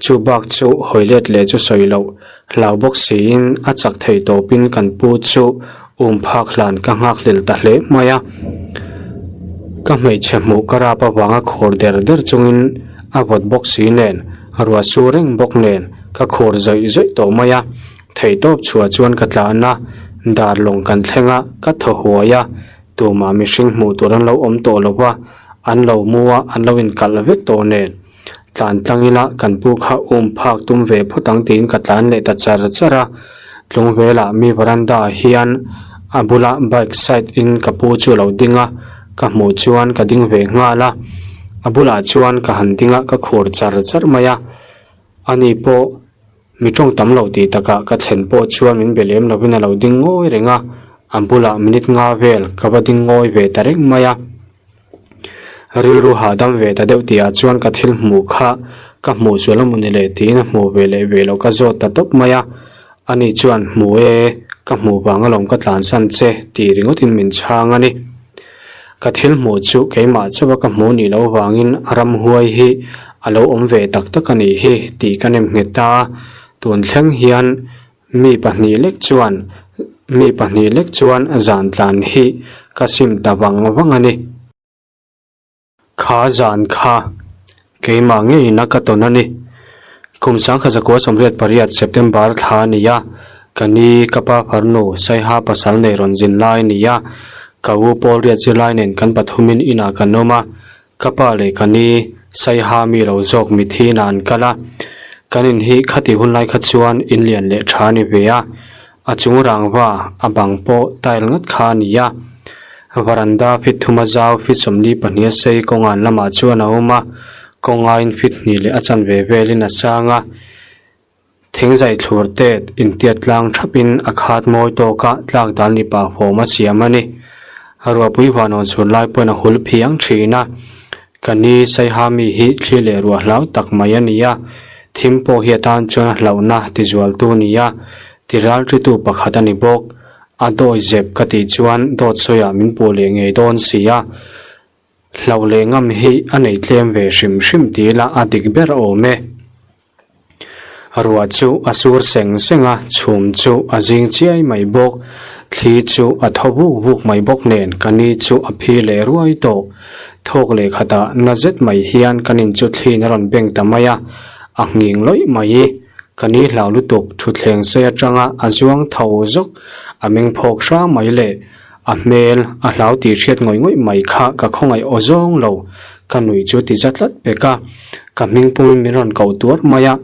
chu bak chu hawi let leh chu sawi loh Hlau bawk siin a chak thei tawpin kan pu chu um phak hlan ka nghak hlel ta hle mai a. Ka hmeichhe hmuh ka rap avanga khur der der chungin a vawt bawk si nen, ruah su reng bawk nen ka khur zawih zawih tawh mai a. Thei tawp chhuah chuan ka tlan a, dar lawng kan thleng a, ka thaw huai a, tumah mihring hmuh tur an lo awm tawh lo va, an lo mu a, an lo inkalh vek tawh nen. Tlan tlang ila kan pu kha um phak tum ve phawt ang tiin ka tlan leh ta char char a. Tlung velah mi veranda ah hian a bula bike side in ka pu chu a lo ding a, ka hmuh chuan ka ding ve nghal a. A bulah chuan ka han ding a, ka khur char char mai a. Ani pawh mi tawng tam lo tih takah ka thlen pawh chuan min be lem lovin a lo ding ngawi reng a, a bulah minute nga vel ka va ding ngawi ve ta reng mai a. Rilru hahdam ve ta deuh tihah chuan ka thil hmuh kha ka hmuh sual a mawni leh tiin a hmuh ve leh ve loh ka zawt ta tawp mai a. Ani chuan hmu e, ka hmuh vang alawm ka tlansan che tih ringawtin min chhang a ni. Ka thil hmuh chu keimah chauha ka hmuh nih loh vangin ramhuai hi a lo awm ve tak tak a nih hi tih ka nem nghet ta a. Tun thleng hian Mi pahnih lek chuan mi pahnih lek chuan zan tlan hi ka sim ta vang vang a ni. Kha zan kha keimah ngeiin a ka tawn a ni. Kum sangkhat zakua 88 September thla a ni a, ka ni ka pa farnu Saiha pasal nei rawn zin lai a ni a, ka u Paul riat zirlai nen kan pathumin inah kan awm a, Ka pa leh ka ni Saiha mi lo zawk mithi inah an kal a, kan in hi khati hun lai kha chuan in lian leh tha a ni ve a, a chung rangva a bang pawh tile ngat kha a ni a, varanda fit thuma zau fit 42 a sei kawngan lamah chuan a awm a, kawngaiin fit hnih leh a chanve velin a sang a. Thingzai thlur tet intiat tlang thapin a khat mawi tawk a, tlak dan ni pah fawm a siam a ni. Ruahpui vanawn chhun lai pawhin a hul phiang thin a. Ka ni Saiha mi hi thli leh ruah hlau tak mai a ni a, thim pawh hi atan chuan a hlauhna tizualtu a ni a, tiralritu pakhat a ni bawk. A dawi zep ka tih chuan dawt sawiah min puh leh ngei dawn si a. Hlauh leh ngam hi a nei tlem ve hrim hrim ti ila a dik ber awm e. Ruah chu a sur seng seng a, chhum chu a zing chiai mai bawk. Thli chu a thaw vuk vuk mai bawk nen ka ni chu a phi leh ruai tawh. Thawk leh khatah na zet mai hian ka nin chu thliin a rawn beng ta mai a, a nghing lawih mai. Ka ni hlau lutuk thutthleng sei atanga a zuang tho zawk, a meng phawk hrang mai le. A hmel a hlau tih hriat ngawih ngawih mai kha ka khawngaih aw zawng lo, ka nui chu ti za tlat pek a, ka hming pumin min rawn koh tuar mai a,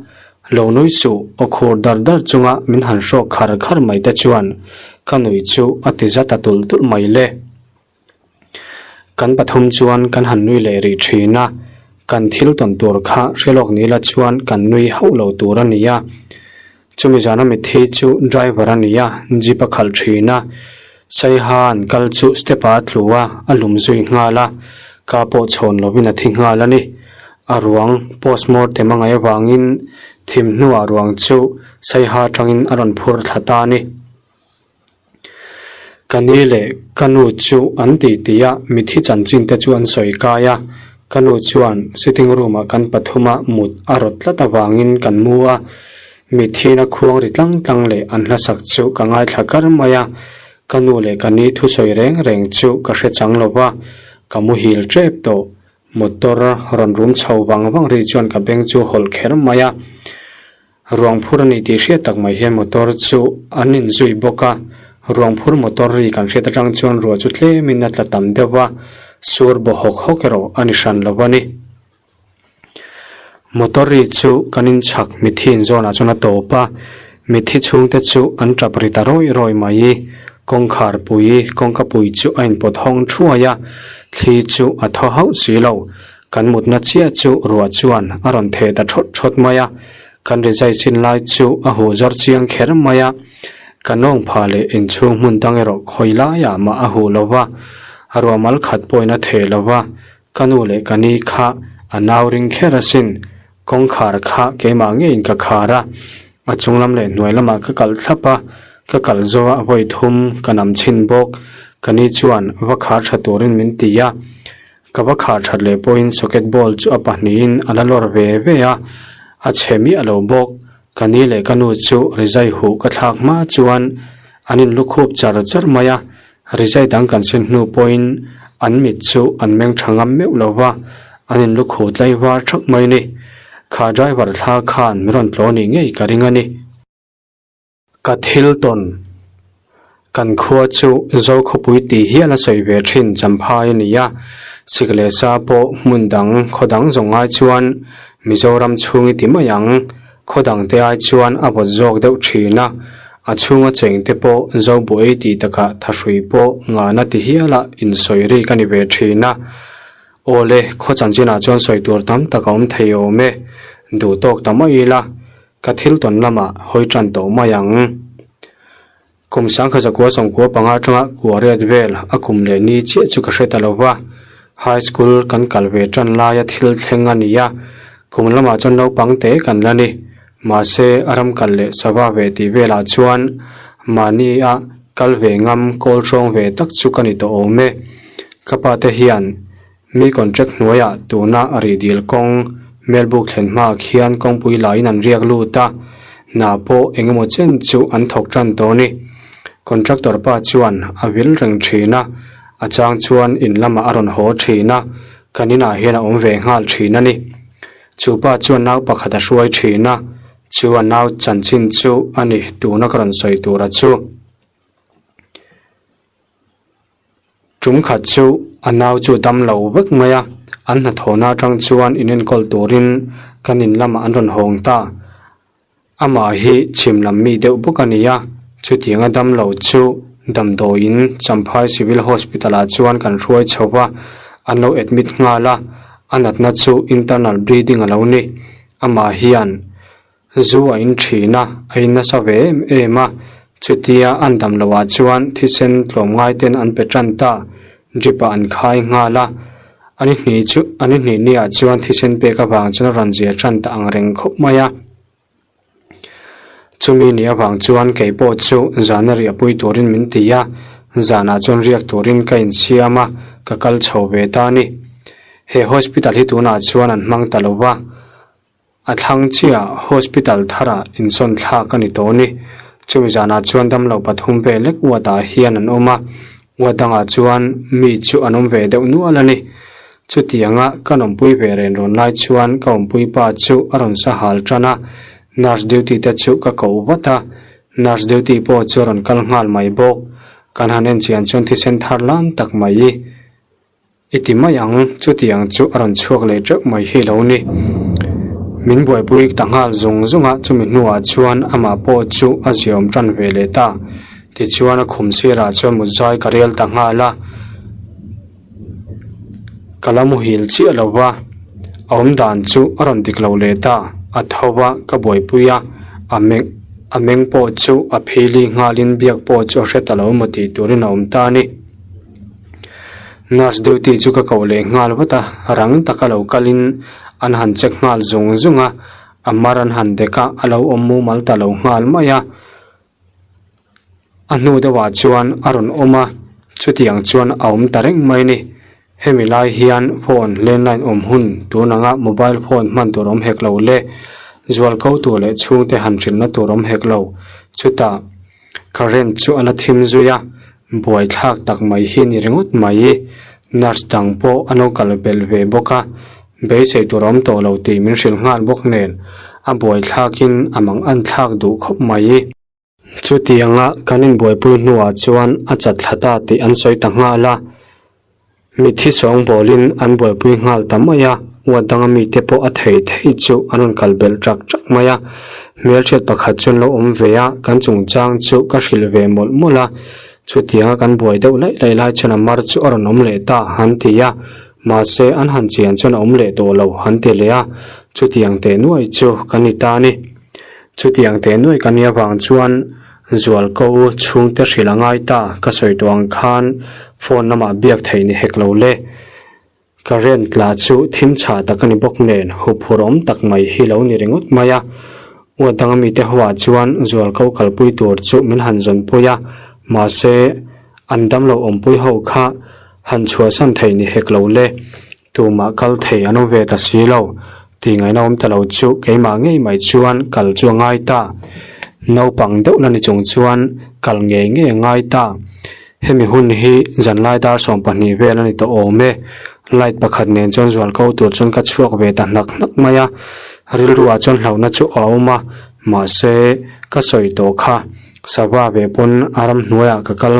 lo nui suh aw khur dar dar chunga min han hrawk khar khar mai te chuan ka nui chu a ti za ta tulh tulh mai le. Kan pathum chuan kan han nui leh rih thin a, kan thil tawn tur kha hre lawk ni la chuan kan nui hauh lo tur a ni a. Chumi zana mitthi chu driver a ni a, jeep a khalh thin a, Saiha an kal chu step ah a tlu a, a lum zui nghal a, ka pawh chhawn lovin a thi nghal a ni. A ruang postmortem a ngaih avangin thim hnuah ruang chu Saiha atangin a rawn phur thla ta a ni. Ka ni leh ka nu chu an ti ti a, mithi chanchin te chu an sawi kai a. Ka nu chuan sitting room ah kan pathuma mut a rawt tlat avangin kan mu a. Mithiin a khuang ri tlang tlang leh an hlasak chu ka ngaithla kar mai a. Ka nu leh ka ni thusawi reng reng chu ka hre chang lo va, ka muhil tep tawh. Motor rawn rum chho vang vang ri chuan ka beng chu hawlh kher mai a. Ruang phur a ni tih hriat tak mai hian motor chu an inzui bawk a, ruang phur motor ri kan hriat atang chuan ruah chu tlemin a tla tam deuh va, sur baw hawk hawk erawh a ni hran lo a ni. Motor ri chu kan inchhak mitthi inzawnah chuan a tawp a, mitthi chhungte chu an tap ri ta rawih rawih mai. Kawngkhar pui, kawngka pui chu a inpawt hawng thuai a, thli chu a thaw hauh si lo. Kan mutna chiah chu ruah chuan a rawn theh ta thawt thawt mai a, kan rizai chin lai chu a huh zawr chiang kher mai a. Ka nawng phah leh inchhung hmun dang erawh khawi laiah mah a huh lo va, ruah mal khat pawhin a theh lo va, ka nu leh ka ni kha a nau ring kher asin, kawngkhar kha keimah ngeiin ka khar a, a chung lam leh hnuai lamah ka kalh thlap a, ka kalh zo a vawi thum ka nam chhin bawk, ka ni chuan va khar tha turin min ti a. Ka va khar that leh pawhin socket ball chu a pahnihin a la lawr ve ve a, a chhe miah lo bawk. Ka ni leh ka nu chu rizai huh ka thlak hma chuan an inlukhup char char mai a, rizai dang kan sen hnu pawhin an mit chu an meng tha ngam meuh lo va, an inlukhuh tlai var thak mai ni. Kha driver thla khan min rawn tlaw nih ngei ka ring a ni. Ka thil tawn, Kan khua chu Zokhawpui tih hial a sawi ve thin Champhai a ni a, sik leh sa pawh hmun dang khaw dang zawng ai chuan Mizoram chhung i ti mai ang, khaw dang te ai chuan a vawt zawk deuh thin a, a chhunga cheng te pawh Zobuai tih takah thahrui pawh ngahna ti hiala insawi rik a ni ve thin a. Awle, khaw chanchinah chuan sawi tur tam tak a awm thei awm e, duh tawk ta mai ila. Ka thil tawn lamah hawi tan tawh mai ang. Kum sangkha zakua sawmkua panga atanga kua riat vel a kum leh ni chiah chu ka hre ta lo va. High school kan kal ve tan laia thil thleng a ni a, kum lamah chuan naupang te kan la ni. Mahse, a ram kal leh sava ve tih velah chuan mahni a kal ve ngam kawl hrawng ve tak chu ka ni tawh awm e. Ka pa te hian Mi contract hnuaiah tuna a rih dil kawng Melbuk thlen hmaah khian kawngpui laiin an riak lut a, hna pawh eng emaw chen chu an thawk tan tawh a ni. Contractor pa chuan a vil reng thin a, a chang chuan in lamah a rawn haw thin a, kan inah hian a awm ve nghal thin a ni. Chu pa chuan nau pakhat a hruai thin a, chu a nau chanchin chu a ni tuna ka rawn sawi tura chu. Tum khat chu a nau chu dam lo vek mai a, an hnathawhna atang chuan in enkawl turin kan in lamah an rawn hawng ta. Amah hi chhim lam mi deuh bawk a ni a, chutianga dam lo chu damdawiin Champhai Civil Hospital ah chuan kan hruai chho va, an lo admit nghal a, a natna chu internal bleeding a lo ni. Amah hian. Zu a in thin a, a in nasa ve em em a, chutia an dam loh ah chuan thisen tlawmngai ten an pe tan ta, drip ah an khai nghal a, a ni hnih chu a ni hnih ni ah chuan thisen pek avang chuan a rawn zir tan ta ang reng khawp mai a. Chumi ni avang chuan kei pawh chu zana riah pui turin min ti a, zanah chuan riak turin ka insiam a, ka kal chho ve ta a ni. He hospital hi tunah chuan an hmang ta lo va. A thlang chiah hospital tharah insawn thlak a ni tawh a ni. Chumi zanah chuan damlo pathum vel lek ward ah hian an awm a, ward dangah chuan mi chu an awm ve deuh nual a ni. Chutianga kan awmpui ve ren rawn lai chuan ka awmpui pa chu a rawn sa hal tan a, nurse duty te chu ka koh vat a, nurse duty pawh chu a rawn kal nghal mai bawk. Kan han en chian chuan thisen thar lam tak mai. I ti mai ang, chutiang chu a rawn chhuak leh teuh mai hi lo ni. Min buaipui ta nghal zung zung a, chumi hnuah chuan amah pawh chu a ziaawm tan ve leh ta. Tichuan a khum sirah chuan mut zai ka rel ta nghal a. Ka la muhil chiah lo va, a awm dan chu a rawn dik lo leh ta. A tho va, ka buaipui a, a meng a meng pawh chu a phili nghalin biak pawh chu a hre ta lo emaw tih turin a awm ta a ni. Nurse duty chu ka koh leh nghal vat a, rang taka lo kalin an han check nghal zung zung a, a mar an han dek a, a lo awm mumal ta lo nghal mai a. A hnu deuhah chuan a rawn awm a, chutiang chuan a awm ta reng mai a ni. Hemi lai hian phone landline awm hun tun anga mobile phone hman tur awm hek lo le, zual ko tur leh chhungte han hrilhna tur awm hek lo. Chutah current chu a la thim zui a, buaithlak tak mai hi ni ringawt mai. Nurse dang pawh a lo kal belh ve bawk a, beisei tur awm tawh lo tih min hrilh nghal bawk nen a buaithlakin a mang an thlak duh khawp mai. Chutianga kan inbuaipui hnuah chuan a chat thla ta tih an sawi ta nghal a, mitthi sawngbawlin an buaipui nghal ta mai a, uat danga mite pawh a thei thei chu an rawn kal belh ṭak ṭak mai a. Hmelhriat pakhat chu an lo awm ve a, kan chungchang chu ka hrilh ve mawlh mawlh a, chutianga kan buai deuh laih laih lai chuan a mar chu a rawn awm leh ta an ti a, mahse an han chian chuan a awm leh tawh lo an ti leh a, chutiang teh nuai chu kan ni ta a ni. Chutiang teh nuai ka nia vang chuan Zualko chhungte hrilh a ngai ta, ka sawi tawh ang khan phone lamah biak theih ni hek lo le. Current lah chu thim chhah tak a ni bawk nen huphurh awm tak mai hi lo ni ringawt mai a. Uat danga mite hoah chuan Zualko kalpui tur chu min han zawnpui a, mahse an damlo awmpui ho kha han chhuahsan theih ni hek lo le. Tumah kal thei an awm ve ta si lo. Tih ngaihna awm ta lo chu keimah ngei mai chuan kal chu a ngai ta. Naupang deuh la ni chung chuan kal ngei ngei a ngai ta. Hemi hun hi zanlai dar 12 vel a ni tawh awm e. Light pakhat nen chuan zual ko tur chuan ka chhuak ve ta hnak hnak mai a. Rilruah chuan hlauhna chu a awm a, mahse ka sawi tawh kha. Sava ve pawn a ramhnuaiah ka kal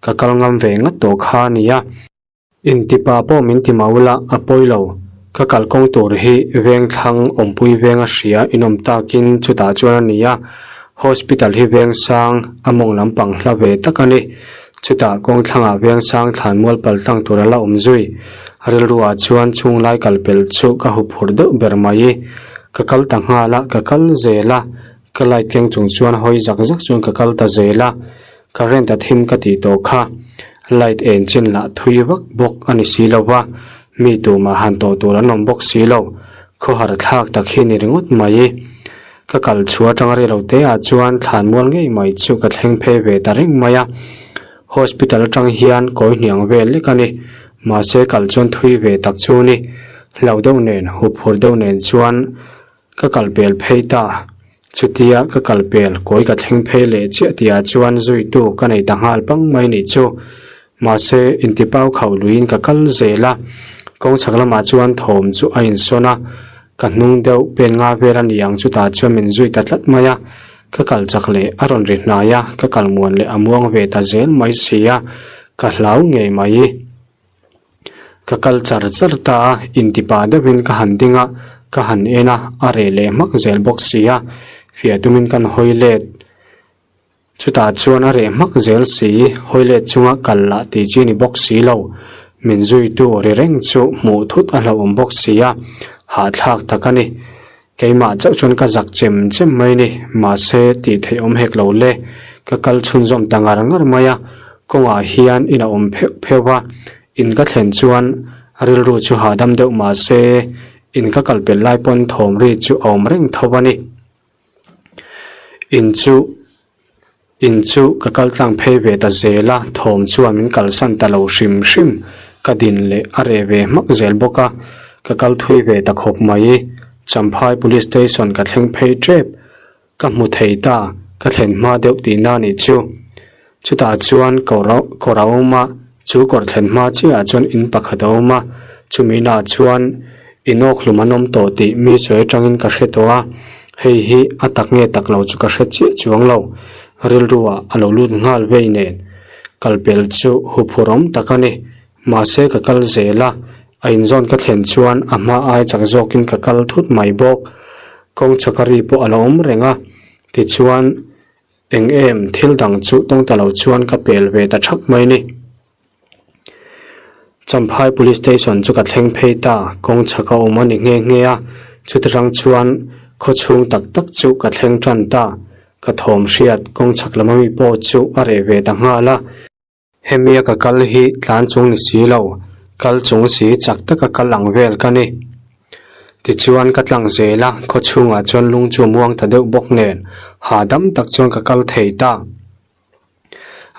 ka kal ngam ve ngat tawh kha a nia. Intipa pawh min ti mau la, a pawi lo. Ka kalkawng tur hi vengthlang awmpui veng a hria inawm takin chutah chuan a ni a, hospital hi vengsang a mawng lampang hla ve tak a ni. Chutah kawngthlangah vengsang thlanmual paltlang tur a la awm zui. Rilruah chuan chhunglai kalpel chu ka huphurh deuh ber mai. Ka kal ta nghal a, ka kal zel a, ka light keng chung chuan hawi zak zak chuan ka kal ta zel a. Current a thim ka tih tawh kha light en chin lah thui vak bawk a ni si lo va, mi tumah han tawh tur an awm bawk si lo, khawhar thlak tak hi ni ringawt mai. Ka kal chhuah atanga rei lo te ah chuan thlan mual ngei mai chu ka thleng phei ve ta reng mai a, hospital atang hian kawi hniang vel lek a ni, mahse kal chuan thui ve tak chu ni, hlau deuh nen huphur deuh nen chuan Ka kal pel phei ta. Chutia ka kal pel kawi ka thleng phei leh chiah tihah chuan zuitu ka nei ta nghal pang mai nih chu. Mahse, intipau khauh luiin ka kal zel a. Kawng chhak lamah chuan thawm chu a insawn a. Ka hnung deuh pen nga vel a ni ang chutah chuan min zui ta tlat mai a. Ka kal chak leh a rawn ri hnai a, ka kal muan leh a muang ve ta zel mai si a, ka hlau ngei mai. Ka kal char char ta a, intipa deuhin ka han ding a, ka han en a, a reh leh hmak zel bawk si a, fiah tumin kan hawi let. Chutah chuan a reh hmak zel si, hawi let chunga kal lah tih chi ni bawk si lo. Min zuitu ri reng chu hmuh thut a hlauhawm bawk si a, hahthlak tak a ni. Keimah chauh chuan ka zak chem chem mai ni, mahse tih theih awm hek lo le. Ka kal chhunzawm ta ngar ngar mai a, kawngah hian in a awm pheuh pheuh a, in ka thlen chuan rilru chu hahdam deuh mahse in ka kal pelh lai pawn thawm ri chu a awm reng tho a ni. In chu. In chu ka kal tlang phei ve ta zel a, thawm chuan min kalsan ta lo hrim hrim. Ka din leh a reh ve hmak zel bawk a, ka kal thui ve ta khawp mai. Champhai Police Station ka thleng phei tep. Ka hmu thei ta, ka thlen hma deuh tihna nih chu. Chutah chuan kawr kawr a awm a, chu kawr thlen hma chiahah chuan in pakhat a awm a, chumi inah chuan inawkhlum an awm tawh tih mi sawi atangin ka hre tawh a, hei hi a tak nge tak lo chu ka hre chiah chuang lo, rilru ah a lo lut nghal vei nen kalpel chu huphurh awm tak a ni, mahse ka kal zel a, a inzawn ka thlen chuan a hma ai chak zawkin ka kal thut mai bawk, kawng chhaka ri pawh a lo awm reng a, tichuan eng em thil dang chu tawng ta lo chuan ka pel ve ta thak mai ni. Champhai Police Station chu ka thleng phei ta, kawng chhak a awm a ni nghe nghe a, chuti rang chuan khaw chhung tak tak chu ka thleng tan ta, ka thawm hriat kawng chhak lam ami pawh chu a reh ve ta nghal a. Hemia ka kal hi tlan chung ni si lo, kal chung si chak taka kal ang vel ka ni. Tichuan ka tlang zel a, khaw chhungah chuan lung chu a muang ta deuh bawk nen, hahdam tak chuan ka kal thei ta.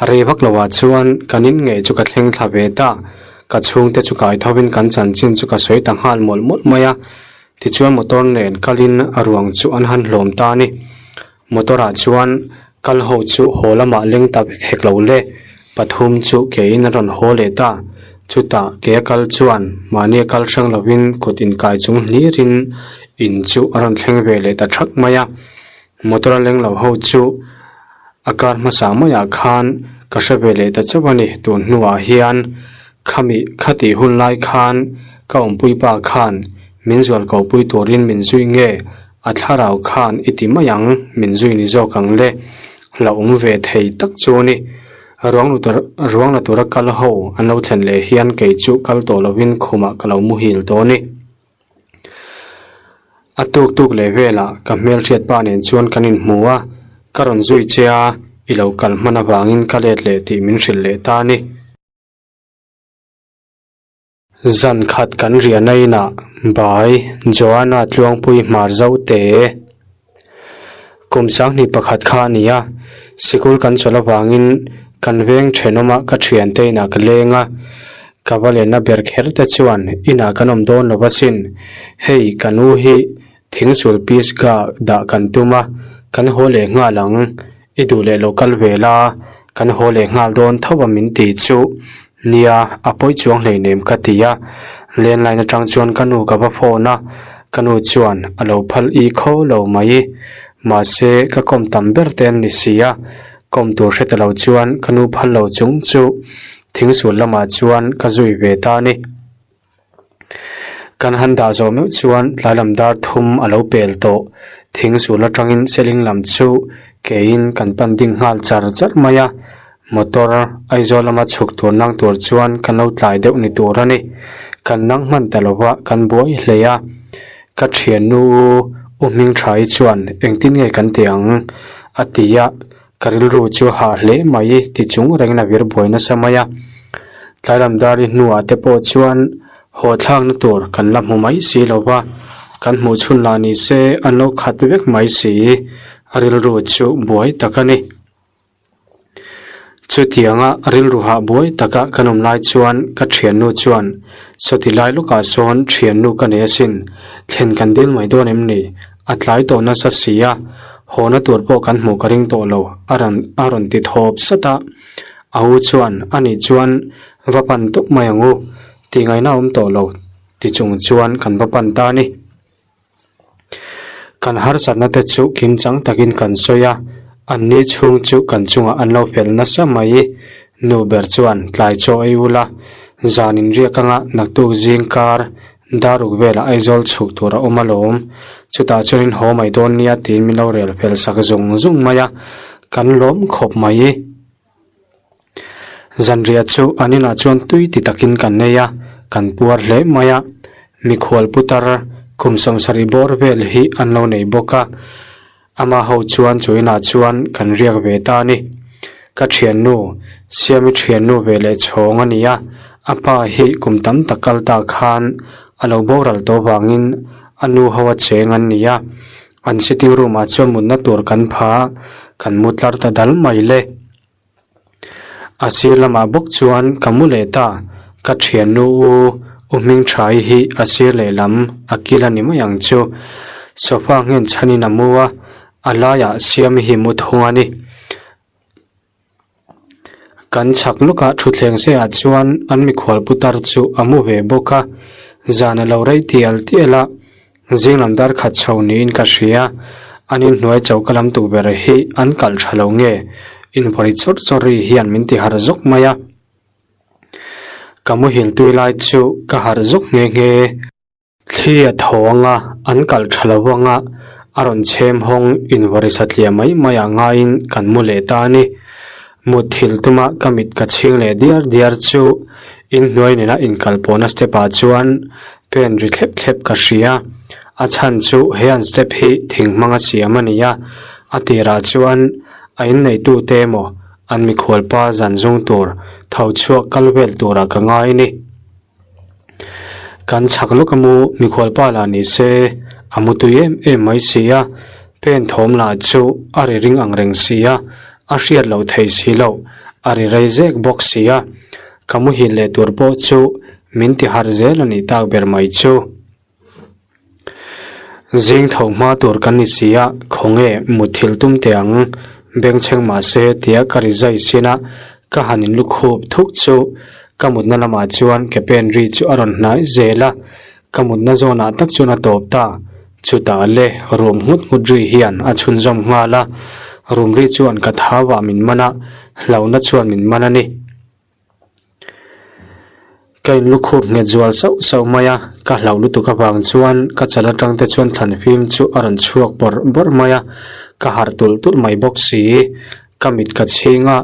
Rei vak loah chuan kan in ngei chu ka thleng thla ve ta, ka chhungte chu kai thovin kan chanchin chu ka sawi ta nghal mawlh mawlh mai a, tichuan motor nen kalin a ruang chu an han hlawm ta a ni. Motor ah chuan kal ho chu haw lamah leng ta vek hek lo le, pathum chu kein an rawn haw leh ta, chutah ke a kal chuan mahni a kal hrang lovin kut inkai chung hlirin in chu a rawn thleng ve leh ta thak mai a, motor a leng lo ho chu a kar hmasa maiah khan ka hre ve leh ta chauh a ni, tun hnuah hian khami khatih hun lai khan ka awmpui pa khan min zual ko pui turin min zui nge A thlarau khan i ti mai ang, min zui ni zawk ang le. Hlauhawm ve thei tak chu a ni. Ruang ruang la tura kal ho an lo thlen leh hian kei chu kal tawh lovin khumah ka lo muhil tawh a ni. A tuk tuk leh velah ka hmelhriat pa nen chuan kan inhmu a, ka rawn zui che a, i lo kal hman avangin ka let leh tih min hrilh leh ta a ni. Zan khat kan riahna inah Bai Joanna Tluangpui hmar zo te kum sanghnih pakhat kha a ni a, sikul kan chawlh avangin kan veng thenawma ka thiante inah ka leng a, ka va lenna ber kher te chuan inah kan awm dawn lo asin, hei ka nu hi thingsul pisga dah kan tum a, kan haw leh nghal ang. I duh leh lo kal ve la, kan haw leh nghal dawn tho a min ti chu. Nia, a pawi chuang hleinem ka ti a. Landline atang chuan ka nu ka va phone a, ka nu chuan a lo phal i kho lo mai. Mahse, ka kawm tam ber te an ni si a, kawm tur hre ta lo chuan ka nu phal lo chung chu thingsul lamah chuan ka zui ve ta a ni. Kan han dah zawh meuh chuan tlai lam dar thum a lo pel tawh. Thing zul atangin seling lam chu keiin kan pan ding nghal char char mai a. Motor Aizawl lama chhuk tur nang tur chuan kan lo tlai deuh ni tur a ni. Kan nang hman ta lova kan buai hle a. Ka thiannu U Hmingthaii chuan engtin nge kan ti ang a ti a. Ka rilru chu hah hle mai ti chung rengin a vir buai nasa mai a. Tlai lam dar i hnuah te pawh chuan haw thlakna tur kan la hmu mai si lo va, kan hmuh chhun lah ni se an lo khat vek mai si, a rilru chu buai tak a ni. Chutianga rilru hah buai taka kan awm lai chuan ka thiannu chuan, Sawti lai lawkah sawn thiannu ka nei asin, thlen kan dil mai dawn em ni? A tlai tawh nasa si a, hawna tur pawh kan hmuh ka ring tawh lo, a rawn a rawn ti thawp sat a. A u chuan, Anih chuan va pan tawp mai ang u, tih ngaihna a awm tawh lo, ti chung chuan kan va pan ta a ni. Kan harsatna te chu kimchang takin kan sawi a, anni chhung chu kan chungah an lo fel nasa mai. Nu ber chuan tlai chaw ei ula, zan inriak anga naktuk zing kar Daruk velah Aizawl chhuk tur a awm alawm, chutah chuan in haw mai dawn nia tiin min lo rel fel sak zung zung mai a, kan lawm khawp mai. Zanriah chu an inah chuan tui ti takin kan nei a, kan puar hle mai a, mikhual putar kum sawmsarih bawr vel hi an lo nei bawk a. Ama ho chuan chu inah chuan kan riak ve ta a ni. Ka thiannu, Siami thiannu ve leh chhawng a ni a, a pa hi kum tam tak kal ta khan a lo boral tawh vangin a nu ho a cheng an ni a, an sitting room ah chuan mutna tur kan pha a, kan mu tlar ta dal mai le. A sir lamah bawk chuan ka mu leh ta, ka thiannu u U Hmingthai hi a sir lehlam a kil a ni mai ang chu. Sofa nghen chhanin a mu a, a laiah Siami hi mu thung a ni. Kan chhak lawkah thutthleng seiah chuan an mikhual putar chu a mu ve bawk a, zan a lo rei tial tial a. Zing lam dar khat chho niin ka hria, an inhnuai choka lam tukverh hi an kalh tha lo nge? Invawi chawrh chawrh ri hian min ti harh zawk mai a. Ka muhil tui lai chu ka harh zawk nghe nghe. Thli a tho anga an kalh tha lo anga a rawn chhem hawng invawi satliah mai mai ah ngaiin kan mu leh ta a ni. Mutthilh tuma ka mit ka chhing leh diar diar chu. Inhnuai nena inkalpawhna step ah chuan pen ri thlep thlep ka hria. A chhan chu he an step hi thing hmanga siam a ni a, a tirah chuan a inneitute emaw an mikhualpa zan zung tur tho chhuak kal vel turah ka ngai a ni. Kan chhak lawk a mu mikhualpa lah ni se a mu tui em em mai si a, pen thawm lah chu a ri ring ang reng si a, a hriat loh thei si loh, a ri rei zek bawk si a, ka muhil leh tur pawh chu min ti harh zel a nih tak ber mai chu. Zing tho hma tur kan ni si a, khawnge mutthilh tum teh ang, bengchheng mah se tia ka ri zai sin a, ka han in lukhup thuk chu ka mutna lamah chuan ke pen ri chu a rawn hnai zel a, ka mutna zawnah tak chuan a tawp ta, chutah le rum nghut nghut ri hian a chhunzawm nghal a, rum ri chuan ka thau ah min man a, hlauhna chuan min man a ni. Ka in lukhup nghet zual sauh sauh mai a, ka hlauh lutuk avang chuan ka chal atang te chuan thlan fim chu a rawn chhuak bawrh bawrh mai a, ka harh tulh tulh mai bawk si. Ka mit ka chhing a,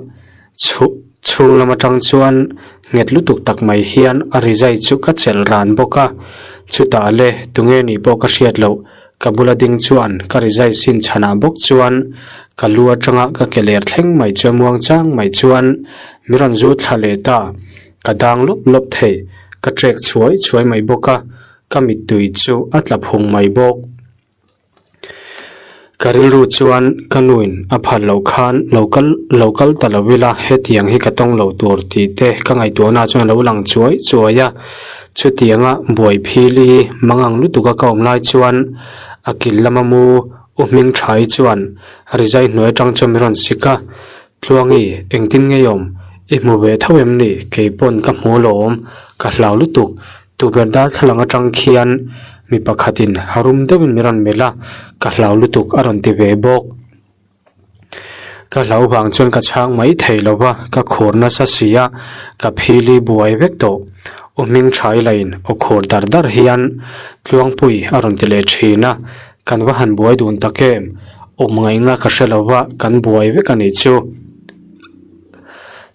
chhuh chhung lam atang chuan nghet lutuk tak mai hian a rizai chu ka chelh ran bawk a, chutah le tunge nih pawh ka hriat loh Ka bula ding chuan ka rizai sin chhanah bawk chuan ka lu atanga ka ke ler thleng mai chu a muang chang mai chuan mi rawn zu thla leh ta, ka dang lawp lawp thei, ka trek chhuai chhuai mai bawk a, ka mittui chu a tla phung mai bawk. Ka rilru chuan ka nuin a phal loh khan lo kal lo kal ta lo ila hetiang hi ka tawng lo tur tih te ka ngaihtuahna chuan a lo lang chuai chuai a. Chutianga buai phil i mangang lutuka ka awm lai chuan a kil lama mu U Hming Thai chuan rizai hnuai atang chuan min rawn sik a, Tluangi, engtin ngei awm? I hmu ve tho em ni? Kei pawn ka hmu alawm, ka hlau lutuk. Tukverh darthlalang atang khian mi pakhatin rum deuhin min rawn melh a, ka hlau lutuk a rawn ti ve bawk. Ka hlau vang chuan ka chhang mai thei lo va, ka khur nasa si a, ka phili buai vek tawh. U hming tha i lain aw khur dar dar hian Tluangpui a rawn ti leh thin a, kan va han buai dun tak em? Awm ngaihna ka hre lo va, kan buai vek a nih chu.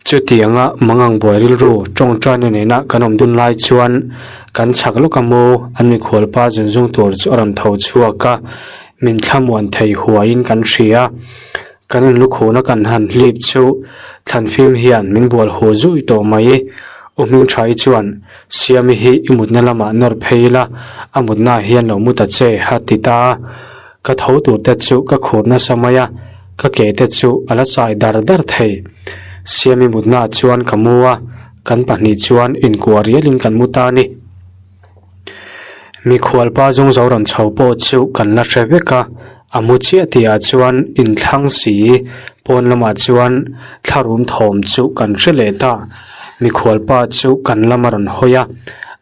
Chutianga mangang buai rilru tawngtaina nena kan awm dun lai chuan kan chhak lawk a maw an mikhualpa zunzung tur chu a rawn tho chhuak a, min thlamuan thei huaiin kan hria. Kan inlukhuna kan han hlip chu thlanfim hian min bual hu zui tawh mai. U Hmingthaii chuan, Siami hi i mutna lamah nawr phei ila, a mutnaah hian lo mu ta che, a ti ta a. Ka tho tur te chu ka khur nasa mai a, ka ke te chu a la sai dar dar thei. Siami mutnaah chuan ka mu a, kan pahnih chuan inkuah rialin kan mu ta a ni. Mikhualpa zawng zo rawn chho pawh chu kan la hre vek a, a mu chiah tihah chuan inthlang si pawn lamah chuan thlarum thawm chu kan hre leh ta. Mikhualpa chu kan lam a rawn hawi a,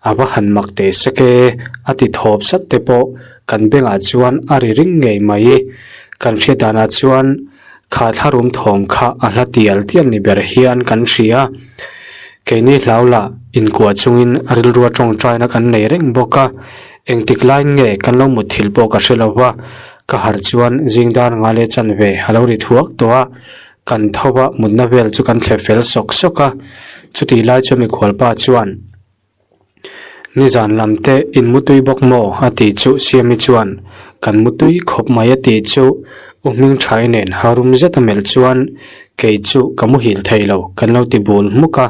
a va han mak teh sek e, a ti thawp sat te pawh kan bengah chuan a ri ring ngei mai. Kan hriat danah chuan kha thlarum thawm kha a hla tial tial ni ber hian kan hria. Keini hlau lah inkuah chungin rilrua tawngtaina kan nei reng bawk a, engtik laiin nge kan lo mutthilh pawh ka hre lo va, ka harh chuan zing dar nga leh chanve a lo ri thuak tawh a, kan tho va mutna vel chu kan thlep fel sawk sawk a, chutih lai chuan mikhualpa chuan. Nizan lam te in mutui bawk maw? a tih chu Siami chuan kan mutui khawp mai a tih chu U Hmingthai nen harum zet a melh chuan kei chu ka muhil thei lo kan lo ti bul hmuk a,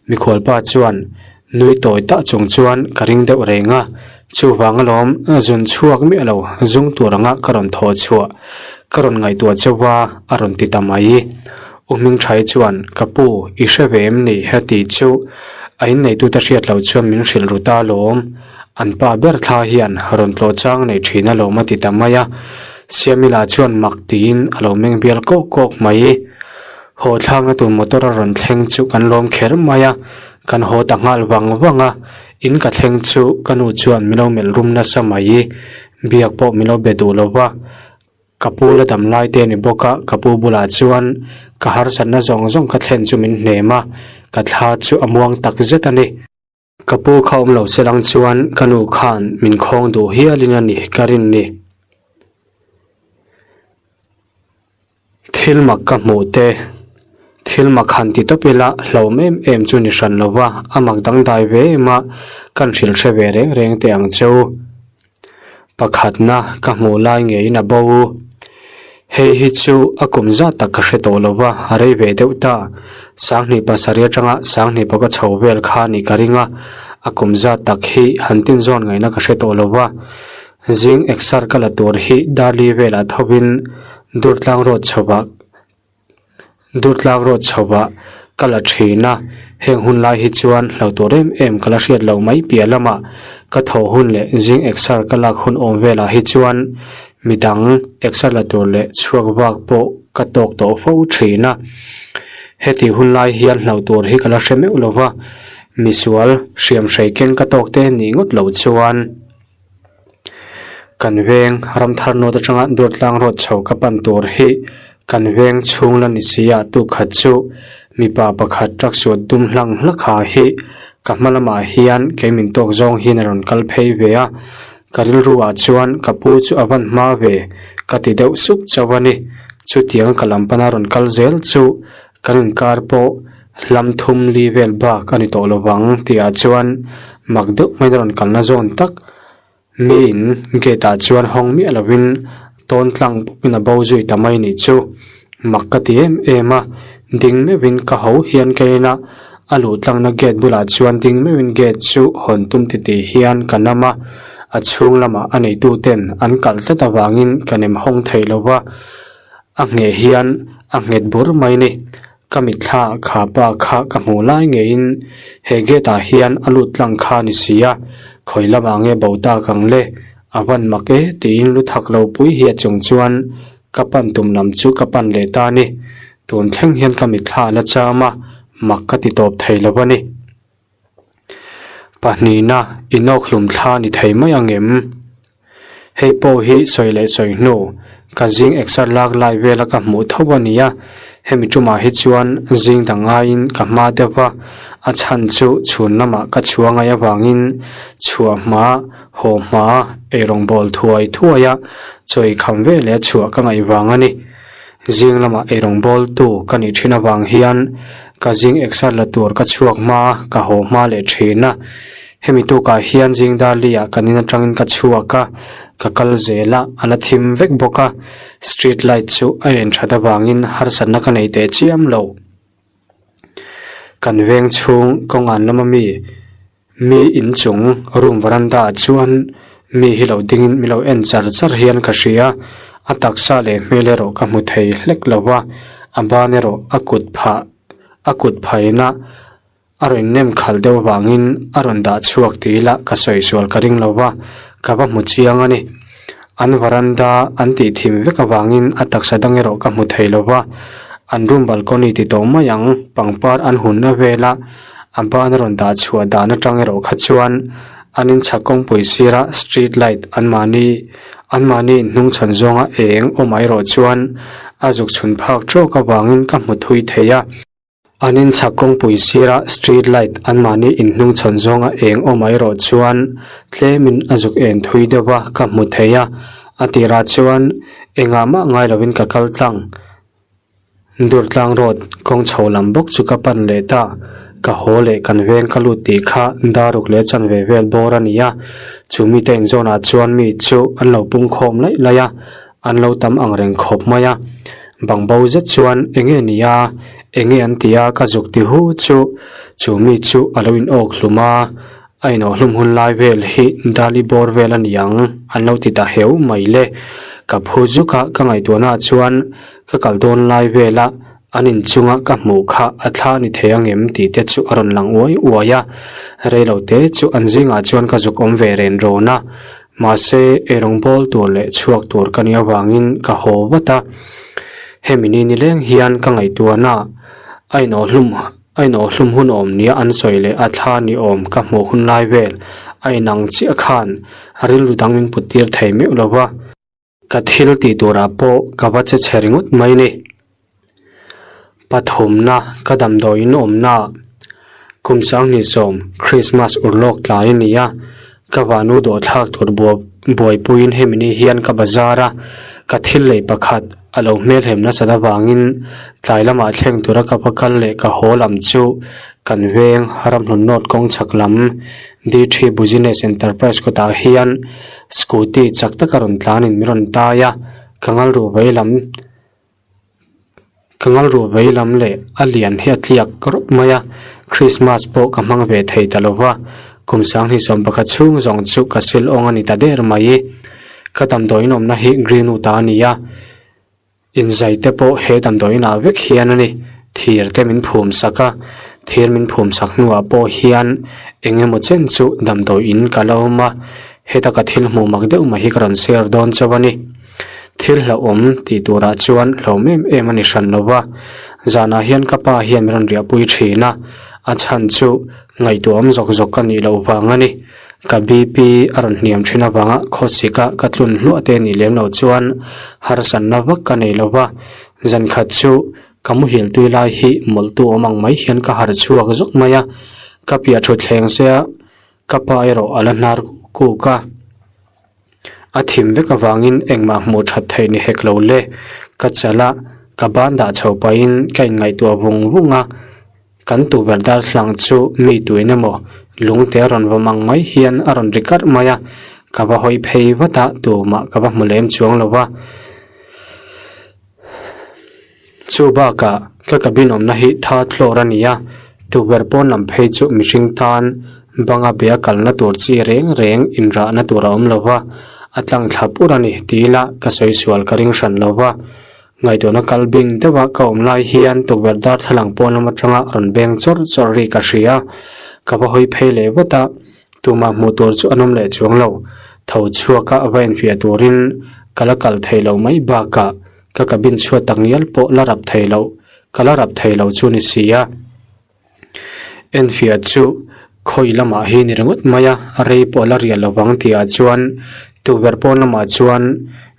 mikhualpa chuan nui tawi tah chung chuan ka ring deuh reng a, chuvang alawm zun chhuak miah lo zung tur anga ka rawn thawh chhuah ka rawn ngaihtuah chauh a a rawn ti ta mai. U Hmingthai chuan ka pu i hre ve em ni? a tih chu A inneitute hriat loh chuan min hrilh ru ta alawm. An pa ber thla hian rawn tlawh chang nei thin alawm a ti ta mai a. Siamila chuan mak tiin a lo meng bial kawk kawk mai. Haw thlakna tur motor a rawn thleng chu kan lawm kher mai a, kan haw ta nghal vang vang a. In ka thleng chu ka nu chuan min lo melh rum nasa mai. Biak pawh min lo be duh lo va. Ka pu la dam lai te a ni bawk a, ka pu bulah chuan ka harsatna zawng zawng ka thlen chu min hnem a, ka thla chu a muang tak zet a ni. Ka pu kha awm lo se lang chuan ka nu khan min khawng duh hialin a ni ka rin ni. Thil mak ka hmuh te. Thil mak han ti tawp ila hlauhawm em em chu ni hran lo va, a mak dangdai ve em a, kan hrilh hre ve reng reng teh ang che u. Pakhatna ka hmuh lai ngeiin a bo u. Hei hi chu a kum zat tak ka hre tawh lo va, a rei ve deuh ta. Sanghnih pasarih atanga sanghnih pawh ka chho vel kha a nih ka ring a, a kum zat tak hi han tinzawn ngaihna ka hre tawh lo va. Zing exer ka la tur hi Darli velah thovin Durtlang road chhovah Durtlang road chhovah ka la thin a, heng hun lai hi chuan hlo tur em em ka la hriat loh mai piah lamah ka thaw hun leh zing exer ka lak hun awm velah hi chuan midang exer la tur leh chhuak vak pawh ka tawk tawh fo thin a. Heti hun lai hian hlo tur hi ka la hre meuh lo va, misual hriam hrei keng ka tawk te nih ngawt loh chuan. Kan veng Ramthar North atanga Durtlang Road chho ka pan tur hi kan veng chhung la ni si a tukhat chu mipa pakhat truck suat dum hlang hlak ha hi ka hma lamah hian kei min tawk zawng hian a rawn kal phei ve a, ka rilru ah chuan ka pu chu a van hma ve ka ti deuh sup chauh a ni. Chutiang ka lam pana rawn kal zel chu kan inkar pawh hlam thum li vel bak a ni tawh lo vang tih ah chuan mak deuh mai na rawn kalna zawn tak miin gate ah chuan hawng miah lovin tawn tlang pawhin a bo zui ta mai nih chu mak ka ti em em a ding meuhin ka ho hian ka en a a luh tlangna gate bulah chuan ding meuhin gate chu hawn tum titih hian ka nam a a chhung lamah a neitu ten an kalh tlat avangin ka nem hawng thei lo va. A ngheh hian a nghet bur mai ni. Ka mitthla kha pa kha ka hmuh lai ngeiin he gate ah hian a lut tlang kha ni si a, khawi lamah nge bo tak ang le, a van mak e tiin lu thak lo pui hi a chung chuan ka pan tum lam chu ka pan leh ta ni. Tun thleng hian ka mitthla a la cham a, mak ka ti tawp thei lo a ni. Pahnihna inawkhlum thla ni thei mai ang em? Hei pawh hi sawi leh sawi hnu, ka zing exer lak lai vela ka hmuh tho a nia, hemi tumah hi chuan zing dang ngaiin ka hma deuh va, a chhan chu chhun lamah ka chhuah ngai avangin chhuah hma, haw hma, eirawng bawl thuai thuai a, chawi kham veleh chhuah ka ngaih vang a ni. Zing lamah eirawng bawltu ka nih thin avang hian ka zing exer la tur ka chhuak hma a, ka haw hma leh thin a. Hemi tukah hian zing dar liah kan in atangin ka chhuak a, ka kal zel a, a la thim vek bawk a. Street light chu a en that avangin harsatna ka nei teh chiam lo. Kan veng chhung kawngan lama mi. Mi inchung room veranda ah chuan mi hi lo dingin mi lo en char char hian ka hria a taksa leh hmel erawh ka hmu thei hlek lo va a ban erawh a kut phah a kut phaina a rawn nem khalh deuh avangin a rawn dah chhuak tih ila ka sawi sual ka ring lo va ka va hmu chiang a ni an veranda an tih thim vek avangin a taksa dang erawh ka hmu thei lo va an room balcony ti tawh mai ang pangpar an hunna vela. A ban a rawn dah chhuah dan atang erawh kha chuan an inchhak kawngpui sira street light anmahni anmahni inhnung chhan zawnga eng awmah erawh chuan a zuk chhun phak tawk avangin ka hmu thui thei a. An inchhak kawngpui sira street light anmahni inhnung chhan zawnga eng awmah erawh chuan tlemin a zuk en thui deuh a ka hmu thei a, a tirah chuan engah mah ngai lovin ka kal tlang. Durtlang road kawng chho lam bawk chu ka pan leh ta, ka haw leh kan veng ka lut tih kha daruk leh chanve vel bawr a ni a, chu mite inzawnah chuan mi chu an lo pung khawm laih laih a, an lo tam ang reng khawp mai a, bangbo zet chuan eng nge ni a, eng nge an ti a ka zuk ti hu chu, chu mi chu a lo in awk hlum a, a inawh hlum hun lai vel hi Dali bawr vel a ni ang an lo ti ta heu mai le, ka phu zuk a ka ngaihtuahna ah chuan Ka kal dawn lai vela an inchunga ka hmuh kha a thla ni thei angem tih te chu a rawn lang uai uai a, reilo te chu an zingah chuan ka zuk awm ve ren rawn a, mahse eirawng bawl tur leh chhuak tur ka nih avangin ka haw vat a, hemi ni nileng hian ka ngaihtuahna a inawhhlum a inawhhlum hun awm nia an sawi leh a thla ni awm ka hmuh hun lai vel a inang chiah khan rilru dang min put tir thei meuh lo va. Ka thil tih turah pawh ka va che chhe ringawt mai ni. Pathumna ka damdawiin awmna kum sanghnih sawm Christmas urlawk tlai a ni a, ka vanu dawhthlak tur buai. buaipuiin hemi ni hian ka bazar a, ka thil lei pakhat a lo hmelhem nasat avangin tlai lamah thleng tura ka va kal leh ka haw lam chu kan veng Ramhlun North kawng chhak lam D three Business Enterprise kawtah hian scooty chak taka rawn tlanin min rawn tai a, ka ngalruh vei lam. Ka ngalruh vei lam leh a lian hi a tliak rawp mai a, Christmas pawh ka hmang ve thei ta lo va, kum sanghnih 11 chhung zawng chu ka sil awng a ni ta der mai. Ka damdawiin awmna hi Greenwood ah a ni a, inzai te pawh he damdawiin ah vek hian a ni. Thir te min phum sak a, thir min phum sak hnuah pawh hian eng emaw chen chu damdawiin ka la awm a, heta ka thil hmuh mak deuh mai hi ka rawn share dawn chauh a ni. Thil hlauhawm tih turah chuan hlauhawm em em a ni hran lo va, zanah hian ka pa hian min rawn riahpui thin a, a chhan chu ngaihtuahawm zawk zawk ka nih loh vang a ni. Ka BP a rawn hniam thin avanga khawsika ka tlun hluah te nih lem loh chuan harsatna vak ka nei lo va, zan khat chu ka muhil tui lai hi mawlhtu awm ang mai hian ka harh chhuak zawk mai a, ka piah thutthleng se a ka pa erawh a la hnar kuk a. A thim vek avangin engmah hmuh that theih ni hek lo le. Ka chal a, ka ban dah chho pahin ka inngaihtuah vung vung a, kan tukverh darthlang chu mi tuin emaw lungte a rawn vawm ang mai hian a rawn ri karh mai a, ka va hawi phei vat a, tumah ka va hmu lem chuang lo va. Chu bakah ka cabin awmna hi third floor a ni a, tukverh pawn lam phei chu mihring tan banga bia kalna tur chi reng reng inrahna tur a awm lo va, a tlang thla pur a ni ti ila ka sawi sual ka ring hran lo va. Ngaihtuahna kal bing deuha ka awm lai hian tukverh darthlalang pawn lam atanga rawn beng chawrh chawrh ri ka hria, ka va hawi phei leh vat a. Tumah hmuh tur chu an awm leh chuang lo. Tho chhuaka va infiah turin ka la kal thei lo mai bakah ka cabin chhuat tak ngial pawh la rap thei lo, ka la rap thei lo chu ni si a. Enfiah chu khawi lamah hi ni ringawt mai a, rei pawh la riah lovang tihah chuan tukverh pawn lamah chuan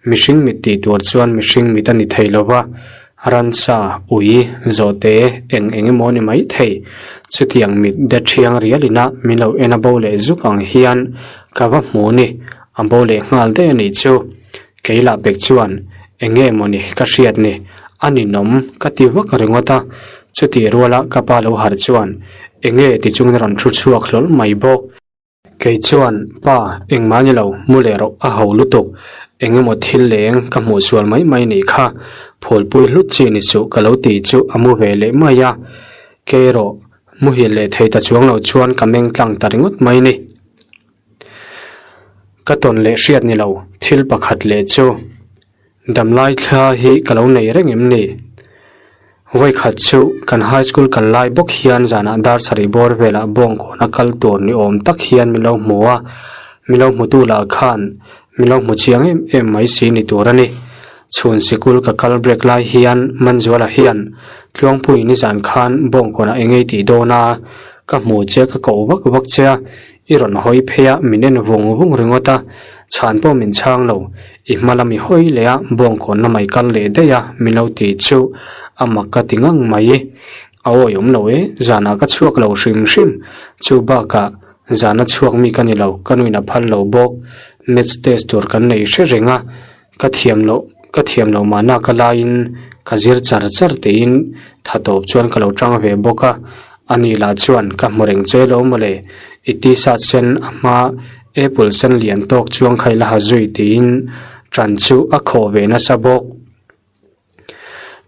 mihring mit tih tur chuan mihring mit a ni thei lo va. Ransa, ui, zawhte, eng eng emaw ni mai thei. Chutiang mit de thiang rialina min lo en a bo leh zuk ang hian ka va hmu ni, a bo leh nghal daih a nih chu. Kei lah pek chuan eng nge maw ni ka hriat ni, a ninawm ka ti vak ringawt a. Chutih ruala ka pa lo harh chuan eng nge ti chungin a rawn thu chhuak hlawl mai bawk. Kei chuan, Pa, engmah ni lo, mu leh rawh, a ho lutuk. Eng emaw thil leng ka hmuh sual mai mai nih kha, phulpui hlut chi ni suh ka lo ti chu a mu ve leh mai a. Kei erawh, muhil leh thei ta chuang lo chuan ka meng tlang ta ringawt mai ni. Ka tawn leh hriat ni lo, thil pakhat leh chu. Damlai thla hi ka lo nei reng em ni? Vawikhat chu kan high school kal lai bawk hian zanah dar sarih bawr velah bawngkawn a kal tur ni awm tak hian min lo hmu a, min lo hmutu lah khan min lo hmu chiang em em mai si ni tur a ni. Chhun sikul ka kal break lai hian Manzuala hian Tluangpui nizan khan bawngkawnah eng ei tih dawn a, ka hmu che ka koh vak vak che a, I rawn hawi phei a, min en vung vung ringawt a, chhan pawh min chhang lo. I hma lam i hawi leh a, bawngkawn lamah i kal leh daih a, min lo ti chu a mak ka ti ngang mai. A awi awm lo e, zanah ka chhuak lo hrim hrim. Chu bakah zana chhuak mi ka ni lo, ka nuin a phal lo bawk. Maths test tur kan nei hre reng a. Ka thiam loh, ka thiam loh mahna ka laiin ka zir char char tiin tha tawp chuan ka lo tang ve bawk a, ani lah chuan ka hmu reng che lo mawle, i t-shirt sen a hma apple sen lian tawk chuang kha i la ha zui tiin tan chu a khawh ve nasa bawk.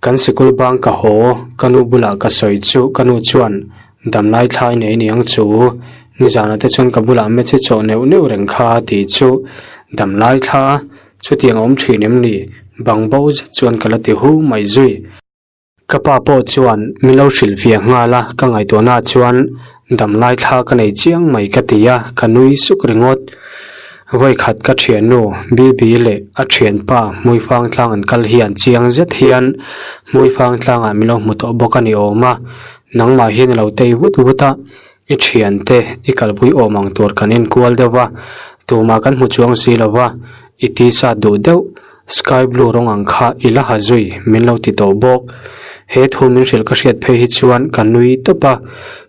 Kan sikul bang ka haw, ka nu bulah ka sawi chu ka nu chuan damlai thlai nei niang chu, nizanah te chuan ka bulah message chawh neuh neuh reng kha tih chu damlai thla chutiang a awm thin em ni? Bang bo zet chuan ka la ti hu mai zui. Ka pa pawh chuan min lo hrilh fiah nghal a, ka ngaihtuahna chuan damlai thla ka nei chiang mai ka ti a, ka nui suk ringawt. Vawikhat ka thiannu Bibi leh a thianpa Hmuifang tlang an kal hian chiang zet hian Hmuifang tlangah min lo hmu tawh bawk a ni awm a, nangmah hian i lo tei vut vut a, i thiante i kalpui awm ang tur kan enkual deuh va, tumah kan hmu chuang si lo va, i t-shirt duh deuh sky blue rawng ang kha i la ha zui min lo ti tawh bawk. He thu min hrilh ka hriat phei hi chuan ka nui tawp a,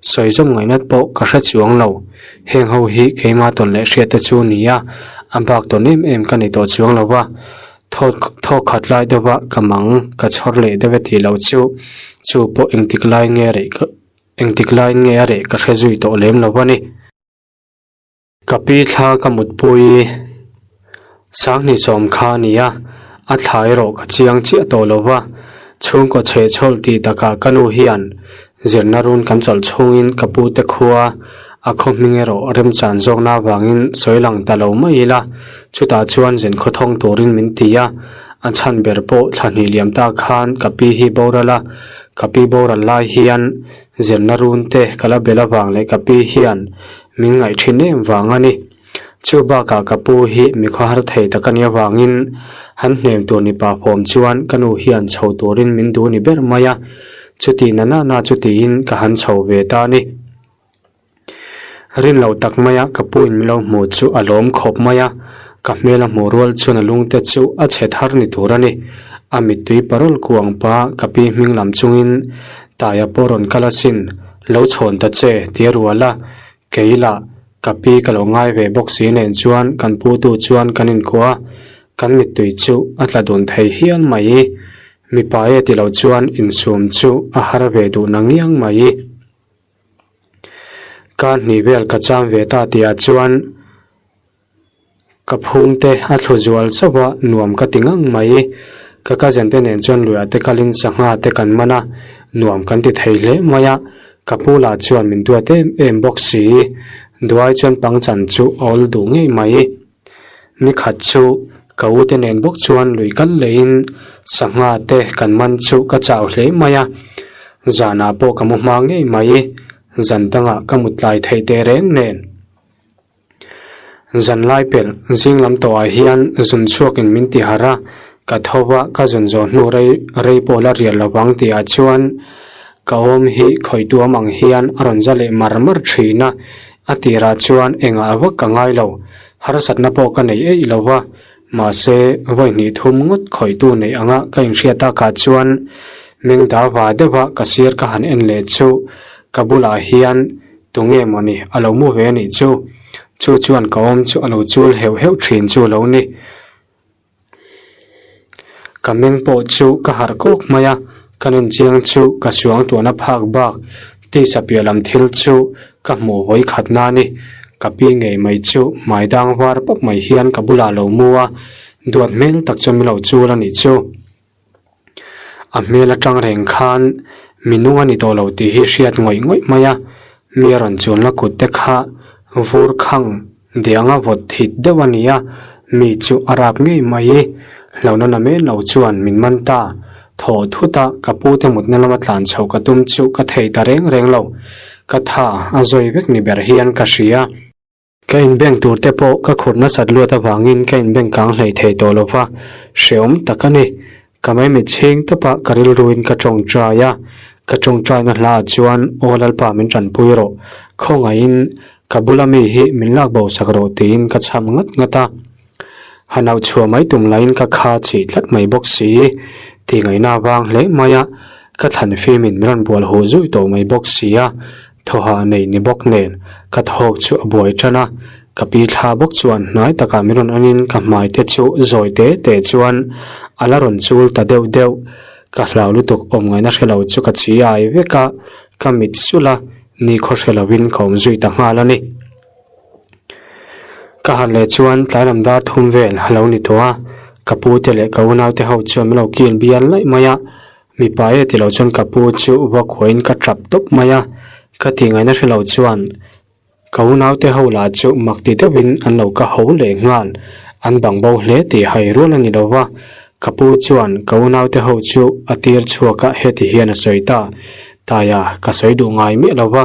sawi zawm ngaihnat pawh ka hre chuang lo. Heng ho hi keimah tawn leh hriat te chu ni a, a bak tawn em em ka ni tawh chuang lo va. Thawk khat lai deuh a ka mang ka chhawr leh deuh e tih loh chu, chu pawh engtik lai nge reh ka engtik lai nge a reh ka hre zui tawh lem lo a ni. Ka pi thla ka mutpui Sanghnih sawm kha a ni a, a thla erawh ka chiang chiah tawh lo va, chhungkaw chhehchhawl tih takah ka nu hian zirna run kan chawlh chhungin ka pu te khua a khaw hming erawh remchan zawkna avangin sawi lang ta lo mai ila, chutah chuan zen khawthawng turin min ti a, a chhan ber pawh thla hnih liam ta khan ka pi hi boral a, ka pi boral lai hian zirna run te ka la bel avang leh ka pi hian Min ngaih thin em vang a ni. Chu bakah ka pu hi mi khawhar thei tak a nih avangin han hnem tur ni pa fawm chuan ka nu hian chho turin min duh ni ber mai a, chuti na na na chu tiin ka han chho ve ta a ni. Rin lo tak maia ka pu in min lo hmu chu a lawm khawp mai a, ka hmel a hmuh rual chuan a lungte chu a chhe thar ni tur a ni. A mittui parawl kuang pa ka pi hming lam chungin Taia pawh rawn kal asin. Lo chhawn ta che, ti a rual a. Kei lah, ka pi ka lo ngai ve bawk si nen chuan kan pu tu chuan kan inkuah a, kan mittui chu a tla dun thei hial mai. Mipa e ti lo chuan insum chu a har ve duh na ngiang mai. Ka hnih vel ka cham ve ta tihah chuan Ka phungte a thlu zual chauh a, nuam ka ti ngang mai. Ka cousin te nen chuan luiah te kalin sangha te kan man a, nuam kan ti thei hle mai a. Ka pu lah chuan min duat em em bawk si. Duai chuan pangchan chu a awl duh ngei mai. Nikhat chu ka u te nen bawk chuan lui kal leiin sangha te kan man chu ka chau hle mai a. Zanah pawh ka mu hma ngei mai. Zan dangah ka mut tlai theih teh reng nen. Zan lai pelh zing lam tawhah hian zun chhuakin min ti harh a, ka tho va ka zun zawh hnu rei rei pawh la rial lovang tihah chuan ka awm hi khawihtuam ang hian a rawn za leh mar mar thin a, a tirah chuan engah vak ka ngai lo, harsatna pawh ka nei eih lo va, mahse vawi hnih thum ngawt khawihtu neih anga ka inhriat takah chuan mengda va deuha ka sir ka han en leh chu ka bulah hian Tunge mawni a lo mu ve a nih chu? Chu chuan ka awm chu a lo chul heuh heuh thin chu lo ni. Ka meng pawh chu ka harh kawk mai a, ka nun chiang chu ka suang tuahna phak bak tisa piah lam thil chu ka hmuh vawi khat na ni. Ka pi ngei mai chu hmai dang var pawp mai hian ka bulah a lo mu a, duat hmel tak chu min lo chul a nih chu. A hmel atang reng khan mi nung a ni tawh lo tih hi hriat ngawih ngawih mai a, mi a rawn chunna kut te kha vur khang dianga vawt thit deuh a ni a, mi chu a rap ngei mai i hlauhna na men lo chuan min man ta. Thaw thut a ka pu te mutna lama tlan chhoh ka tum chu ka thei ta reng reng lo, ka tha a zawi vek ni ber hian ka hria. Ka inbank tur te pawh ka khurh nasat luat avangin ka inbank kang hlei thei tawh lo va, hreawm tak a ni. Ka maimit chhing tawpah ka rilruin ka tawngtai a, ka tawngtaina hlaah chuan Aw Lalpa min tanpui rawh, khawngaihin ka bula mi hi min lak bo sak rawh tiin ka chham ngat ngat a. Han auh chhuah mai tum laiin ka kha chih tlat mai bawk si, tih ngaihna avang hle mai a, ka thlan fimin min rawn bual huh zui tawh mai bawk si a. Thawhah nei ni bawk nen ka thawk chu a buai tan a, ka pi thla bawk chuan hnai takah min rawn anin ka hmai te chu zawi te te chuan a la rawn chul ta deuh deuh. Ka hlau lutuk awm ngaihna hre lo chu ka chi ai vek a, ka mit sulh a, nikhaw hre lovin ka awm zui ta nghal a ni. Ka harh leh chuan tlai lam dar thum vel a lo ni tawh a, ka pu te leh ka unau te ho chuan min lo kil bial laih mai a, Mipa e tilo chuan ka pu chu va khuain ka tap tawp mai a, ka tih ngaihna hre lo chuan ka unaute ho lah chu mak ti deuhin an lo ka ho leh nghal, an bang bo hle tih hai rual a ni lo va, ka pu chuan ka unaute ho chu a tir chhuak a heti hian a sawi ta, Taia ka sawi duh ngai miah lo va,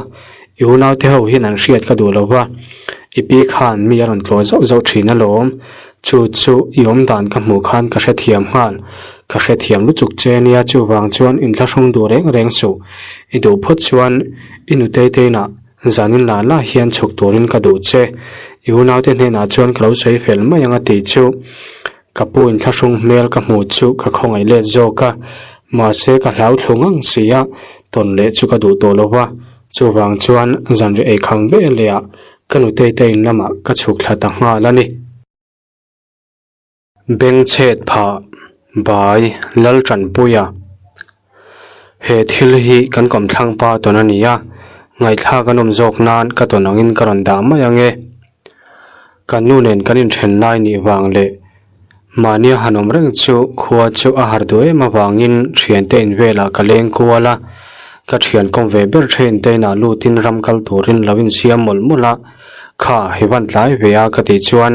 i unaute ho hian an hriat ka duh lo va, i pi khan mi a rawn tlawh zauh zauh thin alawm, Chu chu i awm dan ka hmuh khan ka hrethiam nghal. Ka hrethiam lutuk che nia chuvang chuan inthlahrung duh reng reng suh. I duh phawt chuan i nutei teinah zanin lah lah hian chhuk turin ka duh che. I unaute hnenah chuan ka lo sawi fel mai ang a tih chu. Ka pu inthlahrung hmel ka hmuh chu ka khawngaih let zawk a. Mahse ka hlau thlu ngang si a, tawn leh chu ka duh tawh lo va. Chuvang chuan zanriah eikham ve leh ah. Ka nutei te in lamah ka chhuk thla ta nghal a ni. Bengchhet phah bai Laltanpuia He thil hi kan kawmthlang pa tawn a ni a, ngaihthlak a nawm zawk nan ka tawn angin ka rawn dah mai ang e. Kan nu nen kan inthen lai nih vang leh mahnia han awm reng chu khua chu a har duh em avangin thiante in velah ka leng kual a, ka thian kawm ve ber thin te inah lutin ram kal turin lo insiam mawlh mawlh a, kha hi van tlai ve a ka tih chuan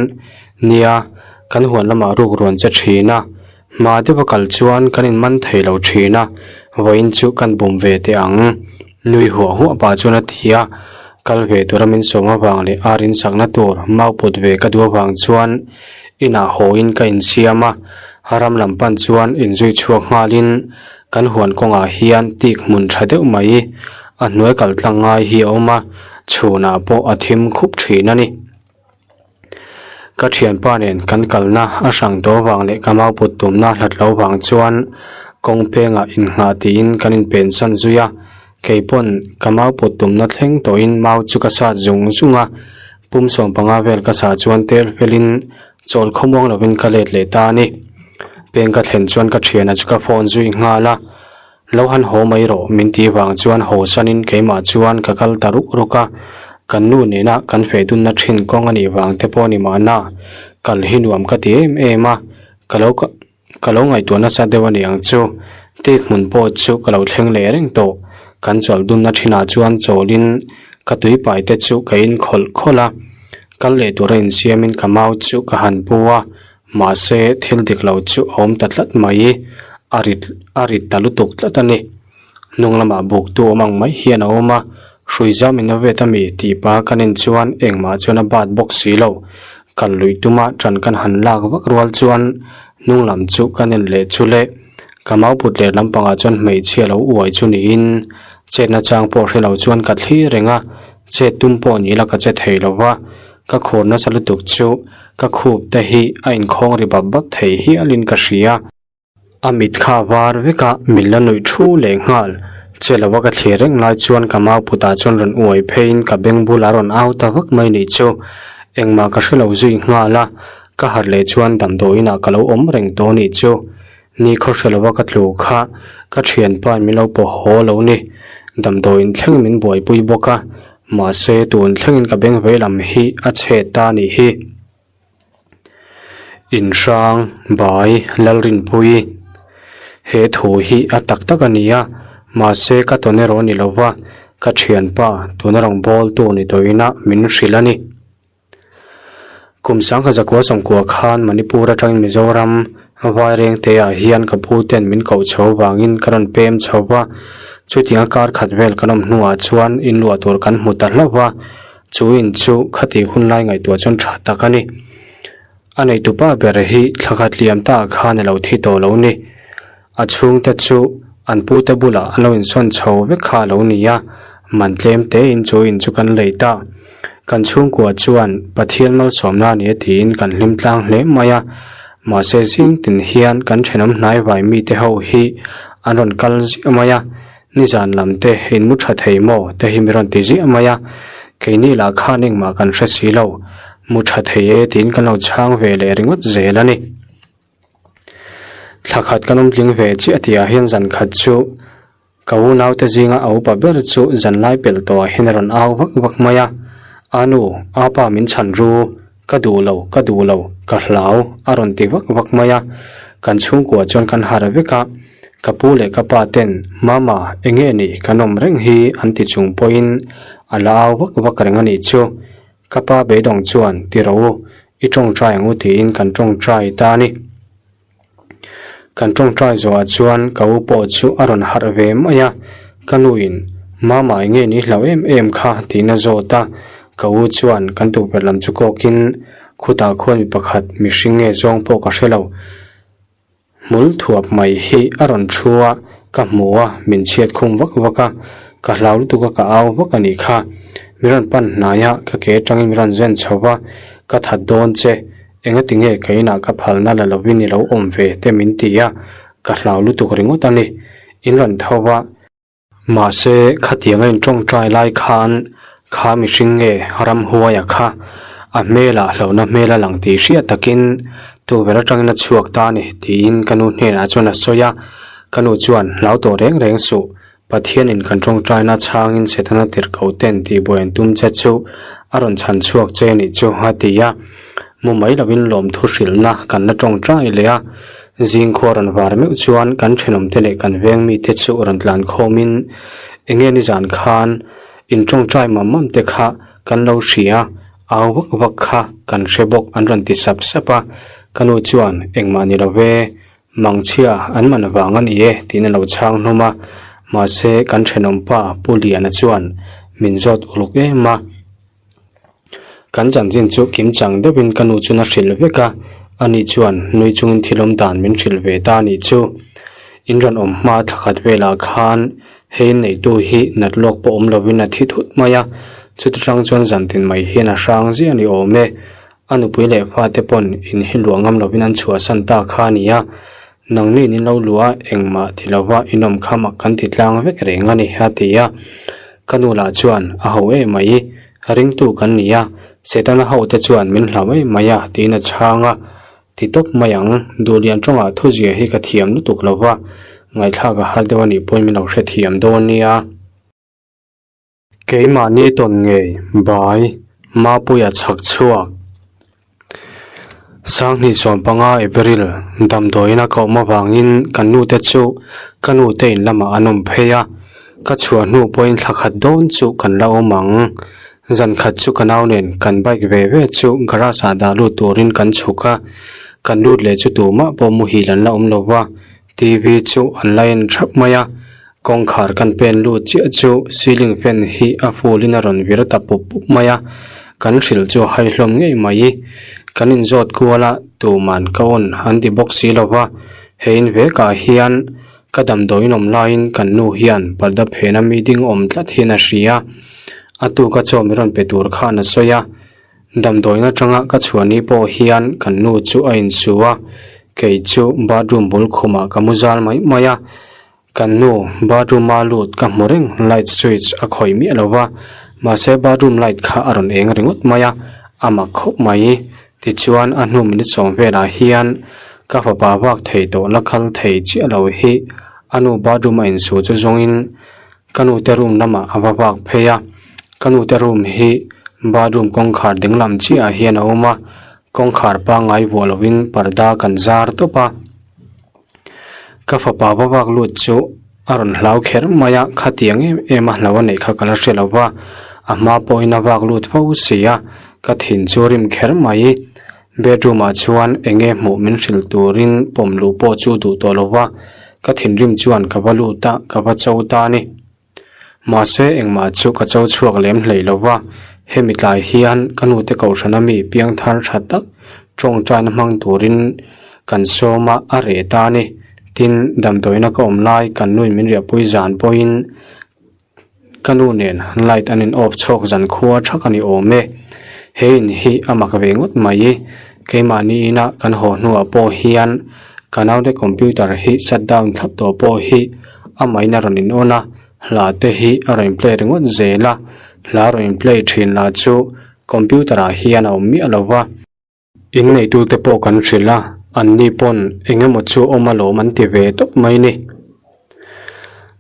Nia, kan huan lamah ruk ruan che thin a, hma deuha kal chuan kan inman thei lo thin a, vawiin chu kan bum ve teh ang. Nui huah huah pah chuan a ti a, kal ve tura min sawm avang leh ar insakna tur mau put ve ka duh avang chuan inah hawiin ka insiam a, ram lam pan chuan inzui chhuak nghalin kan huan kawngah hian tik hmun tha deuh mai a hnuai kal tlang ngai hi a awm a, chhunah pawh a thim khup thin a ni. Ka thianpa nen kan kalna a hrang tawh vang leh ka mau put tumna hlat lo vang chuan kawng pengah innghah tiin kan inpensan zui a, kei pawn ka mau put tumna thleng tawhin mau chu ka sat zung zung a, pum 15 vel ka sah chuan tel felin chawl khawmuang lovin ka let leh ta a ni. Peng ka thlen chuan ka thiana chu ka phone zui nghal a. Lo han haw mai rawh min tih vang chuan haw sanin keimah chuan ka kal ta ruk ruk a, kan nu nena kan feh dunna thin kawng a nih vang te pawh a ni mahna, kal hi nuam ka ti em em a, ka lo ka lo ngaihtuah nasa deuh a ni ang chu, tik hmun pawh chu ka lo thleng leh reng tawh, kan chawlh dunna thinah chuan chawlin ka tuipai te chu ka in khawlh khawlh a, kal leh tura insiamin ka mau chu ka han pu a, Mahse, thil dik lo chu a awm ta tlat mai, a rit a rit ta lutuk tlat a ni. Hnung lamah buktu awm ang mai hian a awm a, hrui zam in a vet a mi tih pa kan en chuan engmah chuan a bat bawk si lo. Kal luih tuma ṭan kan han lak vak rual chuan hnung lam chu kan en leh chu le. Ka mau put leh lampangah chuan hmeichhia lo uai chu niin chetna chang pawh hre lo chuan ka thlir reng a, chet tum pawh ni la ka che thei lo va, ka khur nasa lutuk chu Ka khup te hi a inkhawng ri bap bap thei hialin ka hria. A mit kha var vek a, min la nuih thu leh nghal. Che lova ka thlir reng lai chuan ka mau putah chuan rawn uai pheiin ka beng bulah rawn au ta vak mai nih chu. Engmah ka hre lo zui nghal a, ka harh leh chuan damdawiinah ka lo awm reng tawh nih chu. Ni khaw hre lova ka tlu kha ka thianpain min lo pawh haw lo ni. Damdawiin thleng min buaipui bawk a, Mahse tun thlengin ka beng vei lam hi a chhe ta nih hi. Inhrang bai Lalrinpuii he thu hi a tak tak a ni a, mahse ka tawn erawh a ni lo va, ka thianpa tuna rawngbawltu ni tawhin a min hrilh a ni. Kum sangha zakua sawmkua khan Manipur atangin Mizoram Vairengte ah hian ka pu ten min koh chho vangin ka rawn pem chho va, chutianga kar khat vel kan awm hnuah chuan inluah tur kan hmu ta hlauh va, chu in chu khati hun lai ngaihtuah chuan tha tak a ni. A neitupa ber hi thla khat liam ta khan a lo thi tawh lo ni. A chhungte chu an pute bulah an lo insawn chho vek kha a lo ni a, man tlem tein chu in chu kan lei ta. Kan chhungkua chuan Pathian malsawmna a ni a tiin kan hlim tlang hle mai a, mahse zing tin hian kan thenawm hnai vai mite ho hi an rawn kal ziah mai a, nizan lam te in mu tha thei maw te hi mi rawn ti ziah mai a, keini lah khan engmah kan hre si lo, mu tha thei e tiin kan lo chhang ve leh ringawt zel a ni. Thla khat kan awm tling ve chiah tihah hian zan khat chu ka unaute zinga a upa ber chu zan lai pelh tawhah hian a rawn au vak vak mai a, A nu, a pa min chhan ru, ka duh lo, ka duh lo, ka hlau a rawn ti vak vak mai a, kan chhungkua chuan kan harh vek a, ka pu leh ka pa ten Mama eng nge ni kan awm reng hi an ti chung pawhin a la au vak vak reng a nih chu. Ka pa beidawng chuan, Ti rawh u, i tawngtai ang u tiin kan tawngtai ta a ni. Kan tawngtai zawhah chuan ka u pawh chu a rawn harh ve mai a, ka nuin, Mama eng nge ni hlauh em em kha? tiin a zawt a, ka u chuan kan tukverh lam chu kawkin, Khutah khuan mi pakhat mihring nge zawng pawh ka hre lo. Hmul thuap mai hi a rawn thu a, ka hmu a, min chhiat khum vak vak a, ka hlau lutuk a ka au vak a nih kha. Mi rawn pan hnai a, ka ke atangin mi rawn zen chho va, ka that dawn che, engati nge ka inah ka phalna la lovin i lo awm ve te min ti a, ka hlau lutuk ringawt a ni. In rawn tho va. Mahse, khatianga in tawngtai lai khan. Kha mihring nge ramhuaia kha a hmelah hlauhna hmel a lang tih hriat takin tukverh atangin a chhuak ta a ni tiin ka nu hnenah chuan a sawi a. Ka nu chuan hlau tawh reng reng suh, Pathianin kan tawngtaina chhangin Setana tirhkoh ten tihbuai an tum che chu a rawn chhan chhuak che nih chu a ti a. Mu mai lovin lawmthu hrilhna kan la tawngtai leh a. Zingkhua rawn var meuh chuan kan thenawmte leh kan veng mite chu rawn tlan khawmin enge nizan khan In tawngtai mam mam te kha kan lo hria, au vak vak kha kan hre bawk an rawn ti sap sap a, ka nu chuan engmah ni lo ve, mangchhia an man vang a ni e tiin a lo chhang hlawm a, mahse kan thenawmpa Pu Liana chuan min zawt uluk em a. Kan chanchin chu kim chang deuhin ka nu chuan a hrilh vek a, ani chuan nui chungin thil awm dan min hrilh ve ta a nih chu. In rawn awm hma thla khat velah khan hei neitu hi nat lawk pawh awm lovin a thi thut mai a, chuti tang chuan zantin mai hian a hrang ziah a ni awm e. A nupui leh fate pawn in hi luah ngam lovin an chhuahsan ta kha a ni a, nangni in lo luah a engmah ti lova in awm kha mak kan ti tlang vek reng a ni a ti a. Ka nu lah chuan a ho em mai, ringtu kan ni a, Setana ho te chuan min hlau em mai a tiin a chhang a, ti tawp mai ang, Duhlian tawngah thuzia hi ka thiam lutuk lo va, ngaihthlak a har deuh a nih pawhin min lo hrethiam dawn nia. Keimahni tawn ngei, bai, Mapuia chhak chhuak. Sanghnih 15 April, damdawiin a ka awm avangin kan nu te chu ka nu te in lamah an awm phei a, ka chhuah hnu pawhin thla khat dawn chu kan la awm ang. Zan khat chu ka nau nen kan bike ve ve chu garage ah dah lut turin kan chhuk a, kan lut leh chu tumah pawh muhil an la awm lo va, TV chu an la en thap mai a, kawngkhar kan pen lut chiah chu ceiling fan hi a full in a rawn vir ta pup pup mai a, kan hrilh chu a hai hlawm ngei mai. Kan inzawt kual a, tuman ka on an ti bawk si lo va, he in vekah hian ka damdawiin awm laiin kan nu hian parda phena meeting awm tlat hian a hria a, a tuka chaw min rawn pe tur khan a sawi a. Damdawiin atanga ka chhuah ni pawh hian kan nu chu a insu a, kei chu bathroom bul khumah ka mu zal mai mai a. Kan nu bathroom a lut ka hmu reng light switch a khawih miah lo va, mahse bathroom light kha a rawn eng ringawt mai a, a mak khawp mai. Tichuan a hnu minute sawm velah hian ka fapa vak thei tawh la khal thei chiah lo hi a nu bathroom a insu chu zawngin Ka nu te room lamah a va vak phei a, ka nu te room hi bathroom kawngkhar ding lam chiahah hian a awm a, kawngkhar pangngai vuah lovin parda kan zar tawp a. Ka fapa va vak lut chu a rawn hlau kher mai a, khatiang em em a hlo a neih kha ka la hre lo va, a hma pawhin a vak lut fo si a, ka thin chu a rim kher mai. Bedroom ah chuan eng nge hmuh min hrilh turin pawm luh pawh chu duh tawh lo va, ka thinrim chuan ka va lut a, ka va cho ta a ni. Mahse engmah chu ka cho chhuak lem hlei lo va, hemi tlai hian ka nute kohhrana mi piangthar tha tak tawngtaina hmang turin kan sawm a, a reh ta a ni. Tin, damdawiina ka awm lai kan nuin min riahpui zan pawhin Ka nu nen light an in off chhawk zan khua thak a ni awm e. He in hi a mak ve ngawt mai. Keimahni ina kan haw hnuah pawh hian ka naute computer hi shut down thlap tawh pawh hi a main a rawn in on a, hla te hi a rawn in play ringawt zel a, hla rawn in play thin lah chu computer ah hian a awm miah lo va. In neitute pawh kan hrilh a, anni pawn eng emaw chu awm alawm an ti ve tawp mai ni.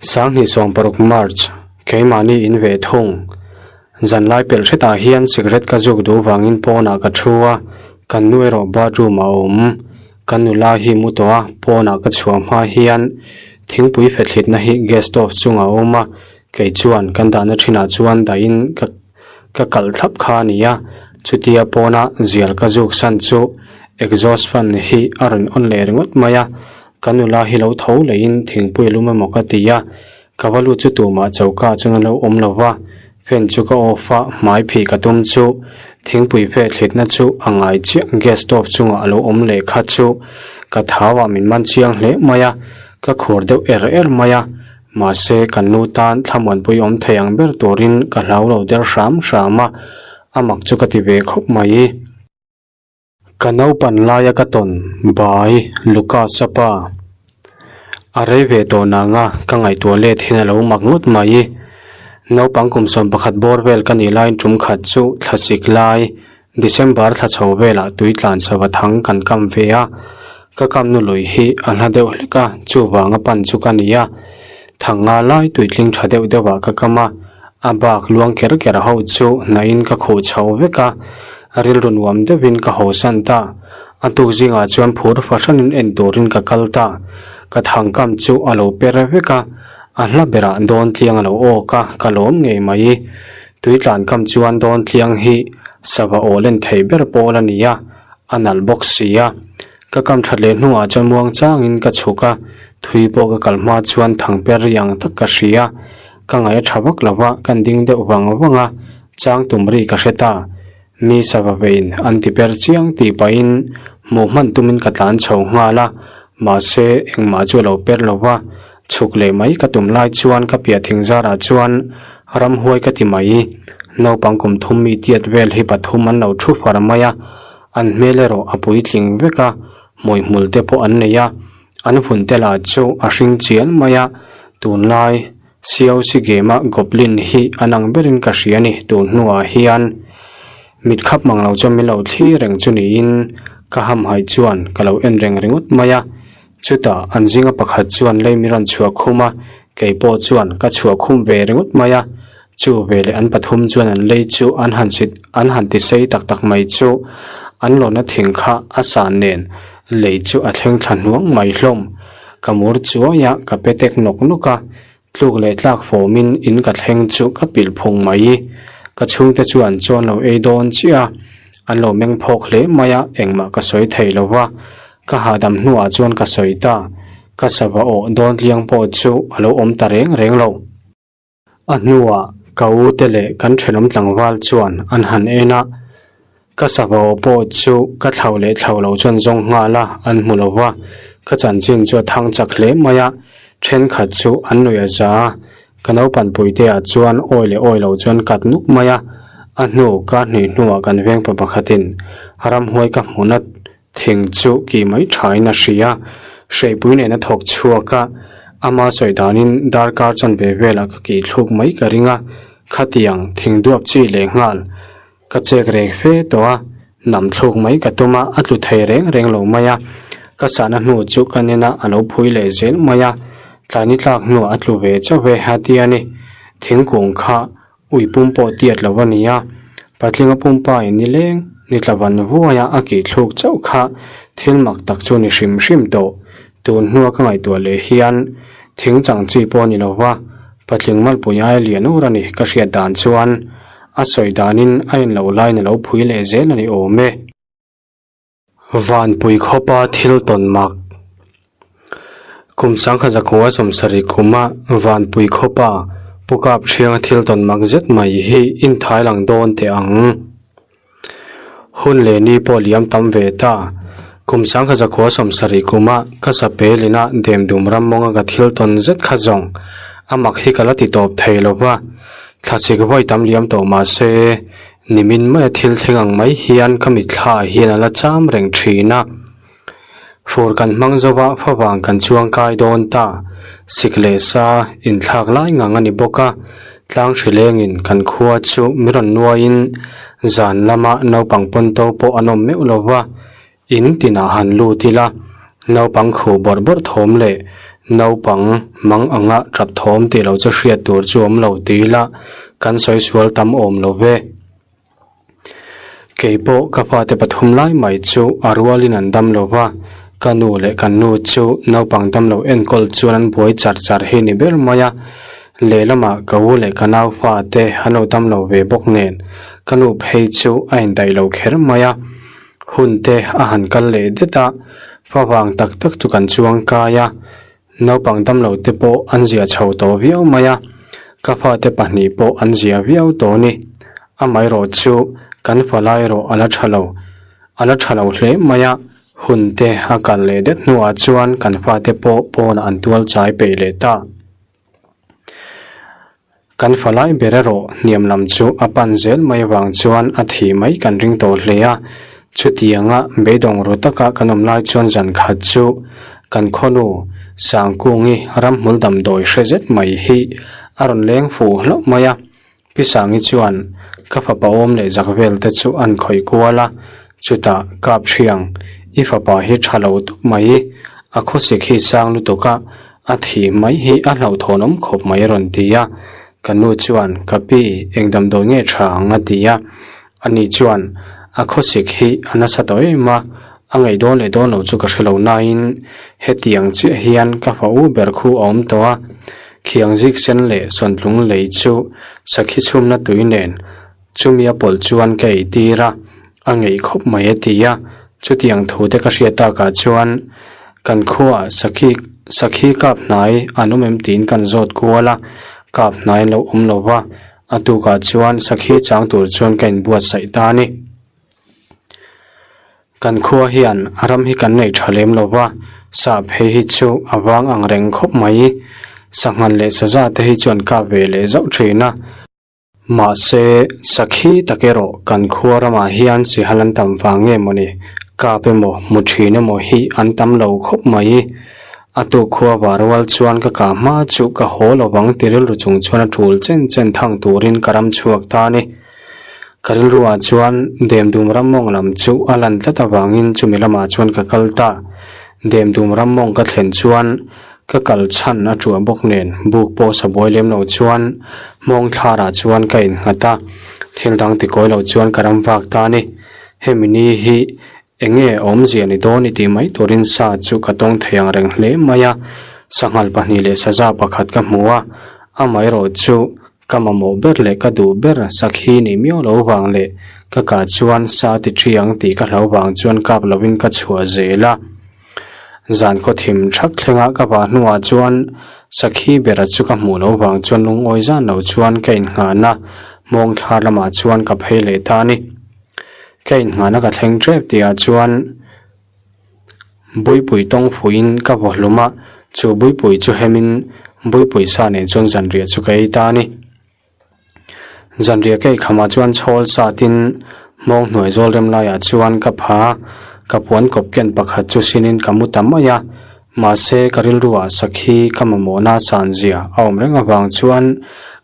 2016 March, keimahni in ve thung. Zanlai pelh hretah hian cigarette ka zuk duh vangin pawnah ka thu a, kan nu erawh bathroom ah a awm. Ka nula hi mu tawh a, pawnah ka chhuah hma hian thingpui fethlitna hi gas stove chungah a awm a, kei chuan kan dahna thinah chuan dahin ka Ka kalh thlap kha a ni a, chutia pawna zial ka zuk san chu exhaust fan hi a rawn on leh ringawt mai a, ka nula hi lo tho leiin thingpui a lum emaw ka ti a, ka va lut chu tumah choka chuan a lo awm lo va, fan chu ka off a, hmai phih ka tum chu thingpui fe thlitna chu a ngai chiah gas stove chungah a lo awm leh kha chu ka thau ah min man chiang hle mai a, ka khur deuh er er mai a. Mahse, kan nu tan thlamuanpui awm thei ang ber turin ka hlau lo der hram hram a, a mak chu ka ti ve khawp mai. Ka naupan laia ka tawn bai Lucas-a pa a rei ve tawh nanga ka ngaihtuah let hian a lo mak ngawt mai. Naupang kum 11 bawr vel ka nih laiin tum khat chu thlasik lai December thla chho velah tui tlan sava thang kan kam ve a, ka kam nu lui hi a hla deuh hlek a, chuvanga pan chu ka ni a. Thang nga lai tui tling tha deuh deuhah ka kam a, a bak luang ker ker ho chu hnahin ka khuh chho vek a, rilru nuam deuhin ka haw san ta. A tuk zingah chuan phur fahranin en turin ka kal ta, ka thang kam chu a lo per vek a, a hla berah dawn tliang a lo awk a, ka lawm ngei mai. Tui tlan kam chuan dawn tliang hi sava aw len thei ber pawl a ni a, a nalh bawk si a. Ka kam that leh hnuah chuan muang changin ka chhuk a, thui pawh ka kal hma chuan thang per ri ang tak ka hria. Ka ngaih a tha vak lo va, kan ding deuh vang vang a, chang tum ri ka hre ta. Mi sava vein an ti per chiang tih pahin hmuh hman tumin ka tlan chho nghal a, mahse engmah chu a lo per lo va, Chhuk leh mai ka tum lai chuan ka piah thing zarah chuan ramhuai ka ti mai. Naupang kum thum mi tiat vel hi pathum an lo thu far mai a, an hmel erawh a puitling vek a, hmuihmul te pawh an nei a, an hun te lah chu a hring chian mai a, tunlai COC game a goblin hi an ang berin ka hria a ni tun hnuah hian mit khap mang lo chuan min lo thlir reng chu niin ka hamhaih chuan ka lo en reng ringawt mai a. Chutah an zinga pakhat chuan lei mi rawn chhuah khum a, kei pawh chuan ka chhuah khum ve ringawt mai a. Chu veleh an pathum chuan an lei chu an han sit an han ti sei tak tak mai chu an lawna thing kha a san nen lei chu a thleng thla hnuang mai hlawm. Ka mur chuai a, ka pe tek nawk nawk a, tluk leh tlak fawmin in ka thleng chu ka pilh phung mai. Ka chhungte chuan chuan lo ei dawn chiah a, an lo meng phawk hle mai a, engmah ka sawi thei lo va. Ka hahdam hnuah chuan ka sawi ta, ka sava awh dawn tliang pawh chu a lo awm ta reng reng lo. A hnuah ka u te leh kan thenawm tlangval chuan an han en a, ka sava awh pawh chu ka thlau leh thlau lo chuan zawng nghal a, an hmu lo va, ka chanchin chu a thang chak hle mai a, thenkhat chu an nuih a za a, ka naupanpui te ah chuan awi leh awi lo chuan kat nuk mai a, a hnu kar hnih hnuah kan veng pa pakhatin ramhuai ka hmuhna Thing chu kih mai thain a hria. Hreipui nen a thawk chhuak a, ama sawi danin darkar chanve velah ka kih thluk mai ka ring a, khatiang thing duap chi leh nghal ka chek reng fe tawh a, nam thluk mai ka tum a, a tlu thei reng reng lo mai a, ka sahna hnu chu ka nen a, a lo phui leh zel mai a, tlaini tlak hnuah a tlu ve chauh ve a tia ni, thingkung kha Ui pum pawh tiat lo a ni a, patlinga pumpa in nileng ni tla van vuai a a kih thluk chauh kha thil mak tak chu ni hrim hrim tawh. Tun hnua ka ngaihtuah leh hian thing chang chi pawh a ni lo va, patling malpui aia lian ur a ni ka hriat dan chuan a sawi danin a en loh laiin a lo phui leh zel a ni awm e. Vanpui khawpa thil tawn mak. Kum sangkhat zakua sawmsarih kuma Vanpui khawpa Pu Kap Thianga thil tawn mak zet mai hi inthai lang dawn teh ang. Hun leh ni pawh liam tam ve ta. Kum sangkhat zakua 70 kuma ka sapelina Demdum ram mawnga ka thil tawn zet kha zawng a mak hi ka la ti tawp thei lo va, thlasik vawi tam liam tawh mah se Nimin maia thil thleng ang mai hian ka mitthla hian a la cham reng thin a. Fur kan hmang zo va, favang kan chuang kai dawn ta. Sik leh sa inthlak lai ngang a ni bawk a, tlang hri lengin kan khua chu mi rawn nuaiin zan lama naupang pawn to pawh an awm meuh lo va, in tinah han lut ila, naupang khuh bawrh bawrh thawm leh naupang mang anga tap thawm tih lo chu hriat tur chu awm lo ti ila kan sawi sual tam awm lo ve. Kei pawh ka fate pathum lai mai chu a rualin an dam lo va, ka nu leh kan nu chu naupang dam lo enkawl chuan an buai char char hi ni ber mai a, lehlamah ka u leh ka nau fate an lo dam lo ve bawk nen ka nu phei chu a indaih lo kher mai a. Hun te a han kal leh det a, favang tak tak chu kan chuang kai a, naupang damlo te pawh an zia chho tawh viau mai a, ka fate pahnih pawh an zia viau tawh a ni. Amaherawh chu kan falai erawh a la tha lo, a la tha lo hle mai a, hun te a kal leh det hnuah chuan kan fate pawh pawnah an tual chai peih leh ta. Kan falai ber erawh hniam lam chu a pan zel mai avang chuan a thih mai kan ring tawh hle a. Chutianga beidawng ru taka kan awm lai chuan zan khat chu kan khawnu Sangkungi ramhmul damdawi hre zet mai hi A rawn leng fuh hlauh mai a. Pi Sangi chuan ka fapa awm leh zak vel te chu an khawih kual a, chutah kap thiang, i fapa hi tha lo tawp mai, a khawsik hi sang lutuk a, a thih mai hi a hlauhthawn awm khawp mai a rawn ti a. Ka nu chuan ka pi eng damdawi nge tha ang a ti a, ani chuan a khawsik hi a nasa tawh em a, a ngaih dawn leh dawn lo chu ka hre lo nain hetiang chiah hian ka fa u ber khu a awm tawh a, Khiang zik sen leh sawntlung lei chu sakhi chhumna tui nen chumi a pawlh chuan ka ei tir a, a ngeih khawp mai a ti a. Chutiang thu te ka hriat takah chuan kan khuaah sakhi sakhi kap hnai an awm em tiin kan zawt kual a, kap hnai an lo awm lo va, a tukah chuan sakhi chang tur chuan ka inbuatsaih ta a ni. Kan khua hian a ram hi kan nei tha lem lo va, sap hei hi chu a vang ang reng khawp mai. Sanghan leh saza te hi chuan kap ve leh zauh thin a. Mahse, sakhi tak erawh kan khua ramah hian sihal an tam vang nge mawni, kap emaw, mu thin emaw hi an tam lo khawp mai. A tuk khua var rual chuan ka kah hma chu ka haw lo vang ti rilru chung chuan a tul chen chen thang turin ka ram chhuak ta a ni. Ka rilruah chuan Demdum ram mawng lam chu a lan tlat avangin chumi lamah chuan ka kal ta. Demdum ram mawng ka thlen chuan ka kal chhan a tuah bawk nen buk pawh sa buai lem lo chuan hmawng thlarah chuan ka innghat a, thil dang tikawi lo chuan ka ram vak ta a ni. Hemi ni hi Eng nge awmzia ni dawn i tih mai turin sa chu ka tawng thei ang reng hle mai a, sanghal pahnih leh saza pakhat ka hmu a, amaherawh chu ka mamawh ber leh ka duh ber sakhi nih miau lo vang leh ka kah chuan sa ti thi ang tih ka hlau vang chuan kap lovin ka chhuah zel a. Zan khaw thim thak thlenga ka vah hnuah chuan sakhi bera chu ka hmuh lo vang chuan lungawi zan lo chuan ka innghahna hmawng thlar lamah chuan ka phei leh ta a ni. Ka inhmahna ka thleng tep tihah chuan Buipui tawng fuihin ka vaw hlum a, chu Buipui chu hemin Buipui sa nen chuan zanriah chu ka ei ta a ni. Zanriah ka ei khamah chuan chhawl satin hmawng hnuai zawl rem laiah chuan ka pha a, ka puan kawp ken pakhat chu sinin ka mu ta mai a, mahse ka rilruah sakhi ka mamawhna san zia a awm reng avang chuan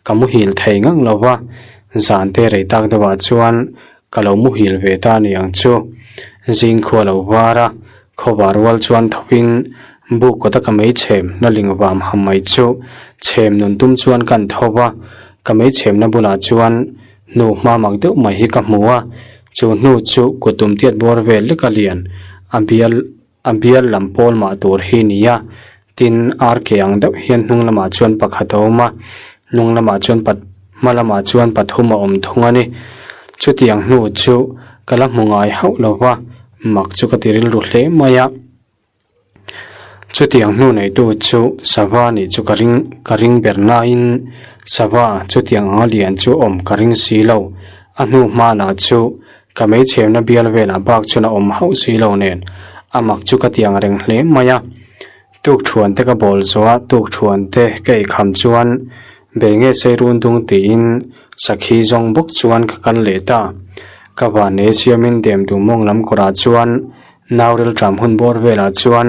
ka muhil thei ngang lo va. Zan te rei tak deuhah chuan ka lo muhil ve ta ni ang chu. Zing khua lo var a, khawvar rual chuan thawkin buk kawta ka mei chhem na ling vam ham mai chu chhem nun tum chuan ka an tho va, ka mei chhemna bulah chuan hnu hma mak deuh mai hi ka hmu a, chu hnu chu kut tum tiat bawr vel lek a lian a bial A bial lam pawl mah tur hi ni a, tin ar ke ang deuh hian hnung lamah chuan pakhat a awm a, hnung lamah chuan pat hma lamah chuan pathum a awm thung a ni. Chutiang hnu chu ka la hmu ngai hauh lo va, mak chu ka ti rilru hle mai a. Chutiang hnu neitu chu sava nih chu ka ring ka ring ber nain sava chutiang anga lian chu awm ka ring si lo, a hnu hma lah chu Ka meichherna bial velah bak chuan a awm hauh si lo nen a mak chu ka ti ang reng hle mai a. Tukthuan te ka bawl zawh a, tukthuan te ka eikham chuan bei nge sei run dung tiin sakhi zawng bawk chuan ka kal leh ta. Ka van nei siamin dem duh mawng lam kawrah chuan naurel ṭam hun bawr velah chuan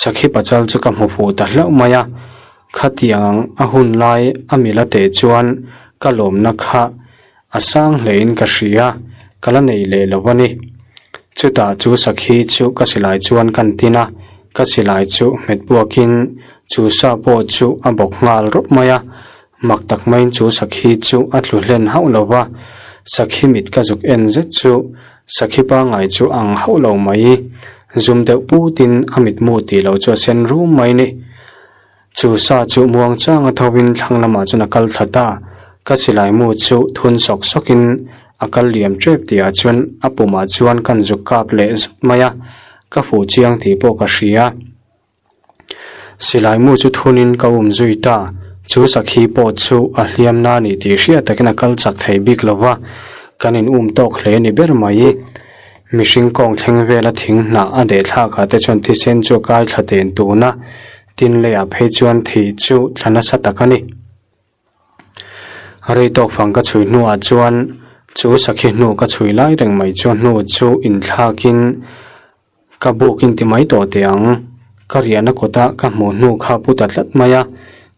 sakhi pachal chu ka hmu fuh ta hlauh mai a. Khatiang a hun lai a mila teh chuan ka lawmna kha A sang hlein ka hria, ka la nei leh lo a ni. Chutah chu sakhi chu ka silai chuan kan tin a, ka silai chu hmet buakin chu sa pawh chu a bawk nghal rawp mai a. Mak tak maiin chu sakhi chu a tlu hlen hauh lo va, sakhi mit ka zuk en zet chu sakhi pangngai chu ang hauh lo mai. Zum deuh putin a mitmu tih loh chu a sen rum mai ni. Chu sa chu muang chang a tho in thlang lamah chuan a kal thla ta. Ka silai mu chu thun sawk sawk in a kal liam tep tih ah chuan a pumah chuan kan zuk kap leh zut mai a, ka fuh chiang tih pawh ka hria. Silai mu chu thun in ka um zui ta. Chu sakhi pawh chu a hliam na ni tih hriat takin a kal chak thei bik lo va, kan in um tawk hle ni ber mai. Mihring kawng thleng vela thing hnah a deh thlak ah te chuan thisen chu a kai thla ten tun a. Tin leiah phei chuan thih chu thla nasa tak a ni. Rei tawk fang ka chhui hnuah chuan chu sakhi hnu ka chhui lai reng mai chu hnu chu inthlakin ka buk in ti mai tawh teh ang. Ka riahna kawta ka hmuh hnu kha pu ta tlat mai a.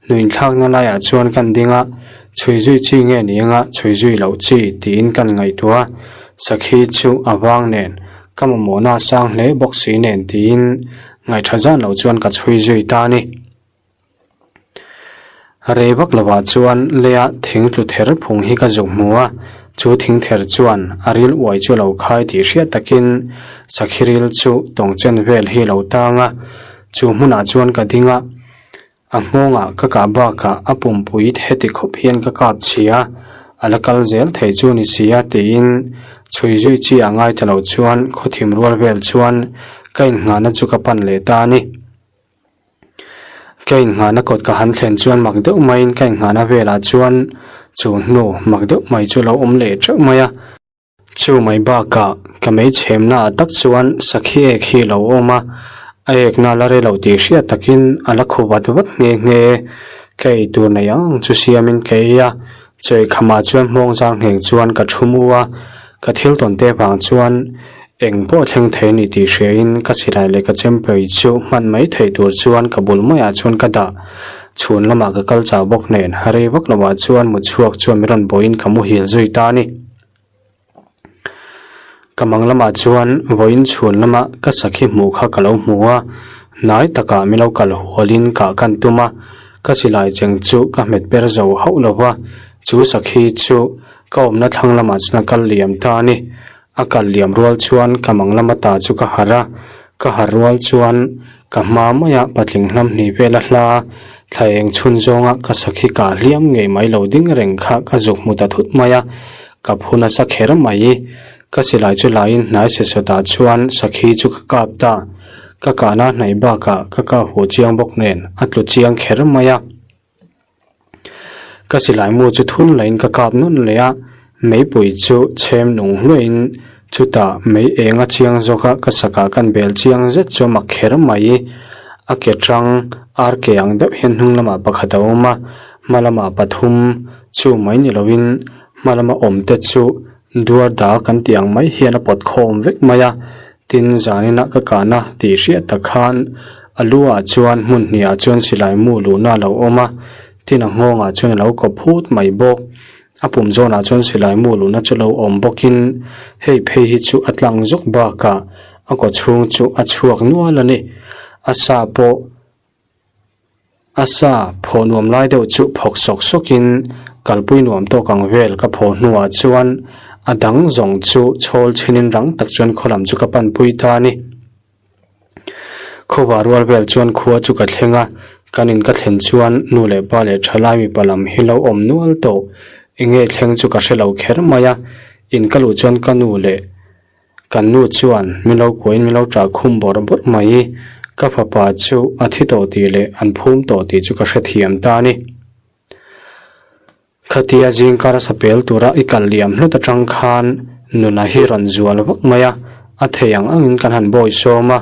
Hnuinthlakna laiah chuan kan ding a, chhui zui chi nge ni anga chhui zui loh chi tiin kan ngaihtuah a, sakhi chu a vang nen ka mamawhna a sang hle bawk si nen tiin ngaihṭha zan lo chuan ka chhui zui ta a ni. Rei vak lovah chuan leia thing tlu ther phung hi ka zuk hmu a, chu thing ther chuan a ril uai chu lo khai tih hriat takin sakhi ril chu tawng chen vel hi lo tang a, chu hmunah chuan ka ding a. A nghawngah ka kah bakah a pumpui heti khawp hian ka kap chhia, a la kal zel thei chu ni sia tiin chhui zui chi a ngai ta lo chuan khawthim rual vel chuan ka innghahna chu ka pan leh ta a ni. Ka innghahna kawt ka han thlen chuan mak deuh maiin ka innghahna velah chuan chu hnu mak deuh mai chu a lo awm leh teuh mai a. Chu mai bakah ka mei chhemna ah tak chuan sakhi ek hi a lo awm a, a ekna la rei lo tih hriat takin a la khu vat vat nghe nghe. Ka ei tur nei ang ang chu siamin ka ei a, chawi khamah chuan hmawng zang ngheng chuan ka thu mu a, ka thil tawn te vang chuan eng pawh thleng thei a ni tih hriain ka silai leh ka chempei chu hman mai theih tur chuan ka bul maiah chuan ka dah. Chhun lamah ka kal chau bawk nen rei vak lovah chuan mutchhuak chuan min rawn bawiin ka muhil zui ta a ni. Ka mang lamah chuan vawiin chhun lama ka sakhi hmuh kha ka lo hmu a, hnai takah min lo kal hualin kah kan tum a, ka silai cheng chu ka hmet per zo hauh lo va, chu sakhi chu ka awmna thlang lamah chuan a kal liam ta a ni. A kal liam rual chuan ka mang lama ta chu ka harh a, ka harh rual chuan ka hma maia patling hlam hnih vela hla thla eng chhun zawnga ka sakhi kah hliam ngei mai lo ding reng kha ka zuk hmu ta thut mai a. Ka phu nasa kher mai. Ka silai chu laiin hnai sesawtah chuan sakhi chu ka kap ta. Ka kahna hnaih bakah ka kap huh chiang bawk nen a tlu chiang kher mai a. Ka silai mu chu thun lahin ka kap nawn leh a, meipui chu chhem nung hluahin chutah mei eng a chiang zawk a, ka sakah kan bel chiang zet chu a mak kher mai. A ke tang ar ke ang deuh hian hnung lamah pakhat a awm a, hma lamah pathum chu mai ni loin Hma lama awm te chu duar da kan tih ang mai hian a pawt khawm vek mai a, tin zaninah ka kahna tih hriat tak khan a lu ah chuan hmun hnih ah chuan silai mu luhna a lo awm a, tin a nghawng ah chuan a lo kawp phut mai bawk. A pum zawn ah chuan silai mu luhna chu lo awm bawk in hei phei hi chu a tlang zawk bakah a kaw chhung chu a chhuak nual a ni. A sa pawh. A sa phawh nuam lai deuh chu phawk sawk sawkin kalpui nuam tawk ang vel ka phawh hnuah chuan a dang zawng chu chhawl chhinin rang tak chuan khaw lam chu ka panpui ta a ni. Khawva rual vel chuan khua chu ka thleng a, kan in ka thlen chuan nu leh pa leh thalai mipa lam hi lo awm nual tawh. Enge thleng chu ka hre lo kher mai a, in ka luh chuan ka nu leh Kan nu chuan min lo kuahin min lo ṭah khum bawrh bawrh mai. Ka fapa chu a thi tawh tih leh an phum tawh tih chu ka hrethiam ta a ni. Khatia zingkar sa pel tura i kal liam hlut aṭang khan nuna hi rawn zual vak mai a, a thei ang angin kan han bawi sawm a,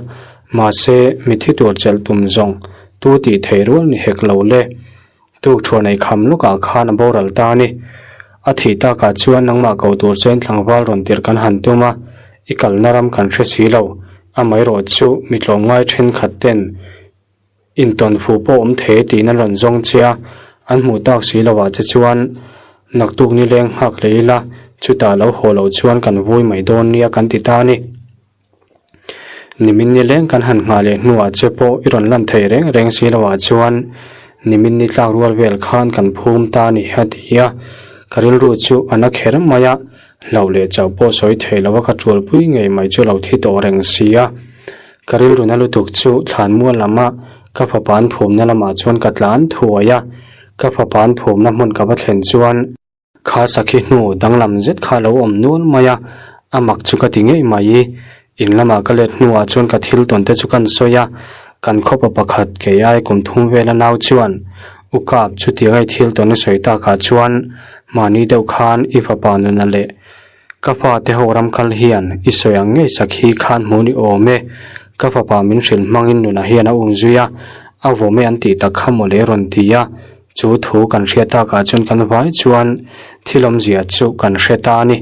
mahse mithi tur chelh tum zawng tu tih thei rual ni hek lo le. Tuk thuah nei kham lawkah khan a boral ta a ni. A thih takah chuan nangmah ko tur chuan tlangval rawn tirh kan han tum a, i kalna ram kan hre si lo. Amaherawh chu mi tlawmngai thenkhat ten intawn fu pawh awm thei tiin an rawn zawng che a, an hmuh tak si lovah che chuan naktuk nileng nghak leh ila, chutah lo haw loh chuan kan vui mai dawn nia kan ti ta a ni. Nimin ni leng kan han nghah leh hnuah che pawh i rawn lan thei reng reng si loah chuan nimin ni tlak rual vel khan kan phum ta a ni a ti a, ka rilru chu a na kher mai a, hlauh leh chauh pawh sawi thei lo a ka tualpui ngei mai chu lo thi tawh reng si a, ka rilru na lutuk chu thlanmual lama ka fapa an phumna lamah chuan ka tlan thuai a, ka fapa an phumna hmun ka va thlen chuan. Kha sakhi hnu danglam zet kha a lo awm nual mai a, a mak chu ka ti ngei mai. In lamah ka let hnuah chuan ka thil tawn te chu kan sawi a, kan khawpa pakhat kei ai kum thum vela nau chuan U Kap chutiang a i thil tawn i sawi takah chuan mahni deuh khan i fapa nuna leh ka fa te ho ram kal hian i sawi ang ngei sakhi khan hmu ni awm e, ka fapa min hrilh hmangin nuna hian a umzui a, a vawm e an tih tak kha mawle a rawn ti a. Chu thu kan hriat takah chuan kan vai chuan thil awmzia chu kan hre ta a ni.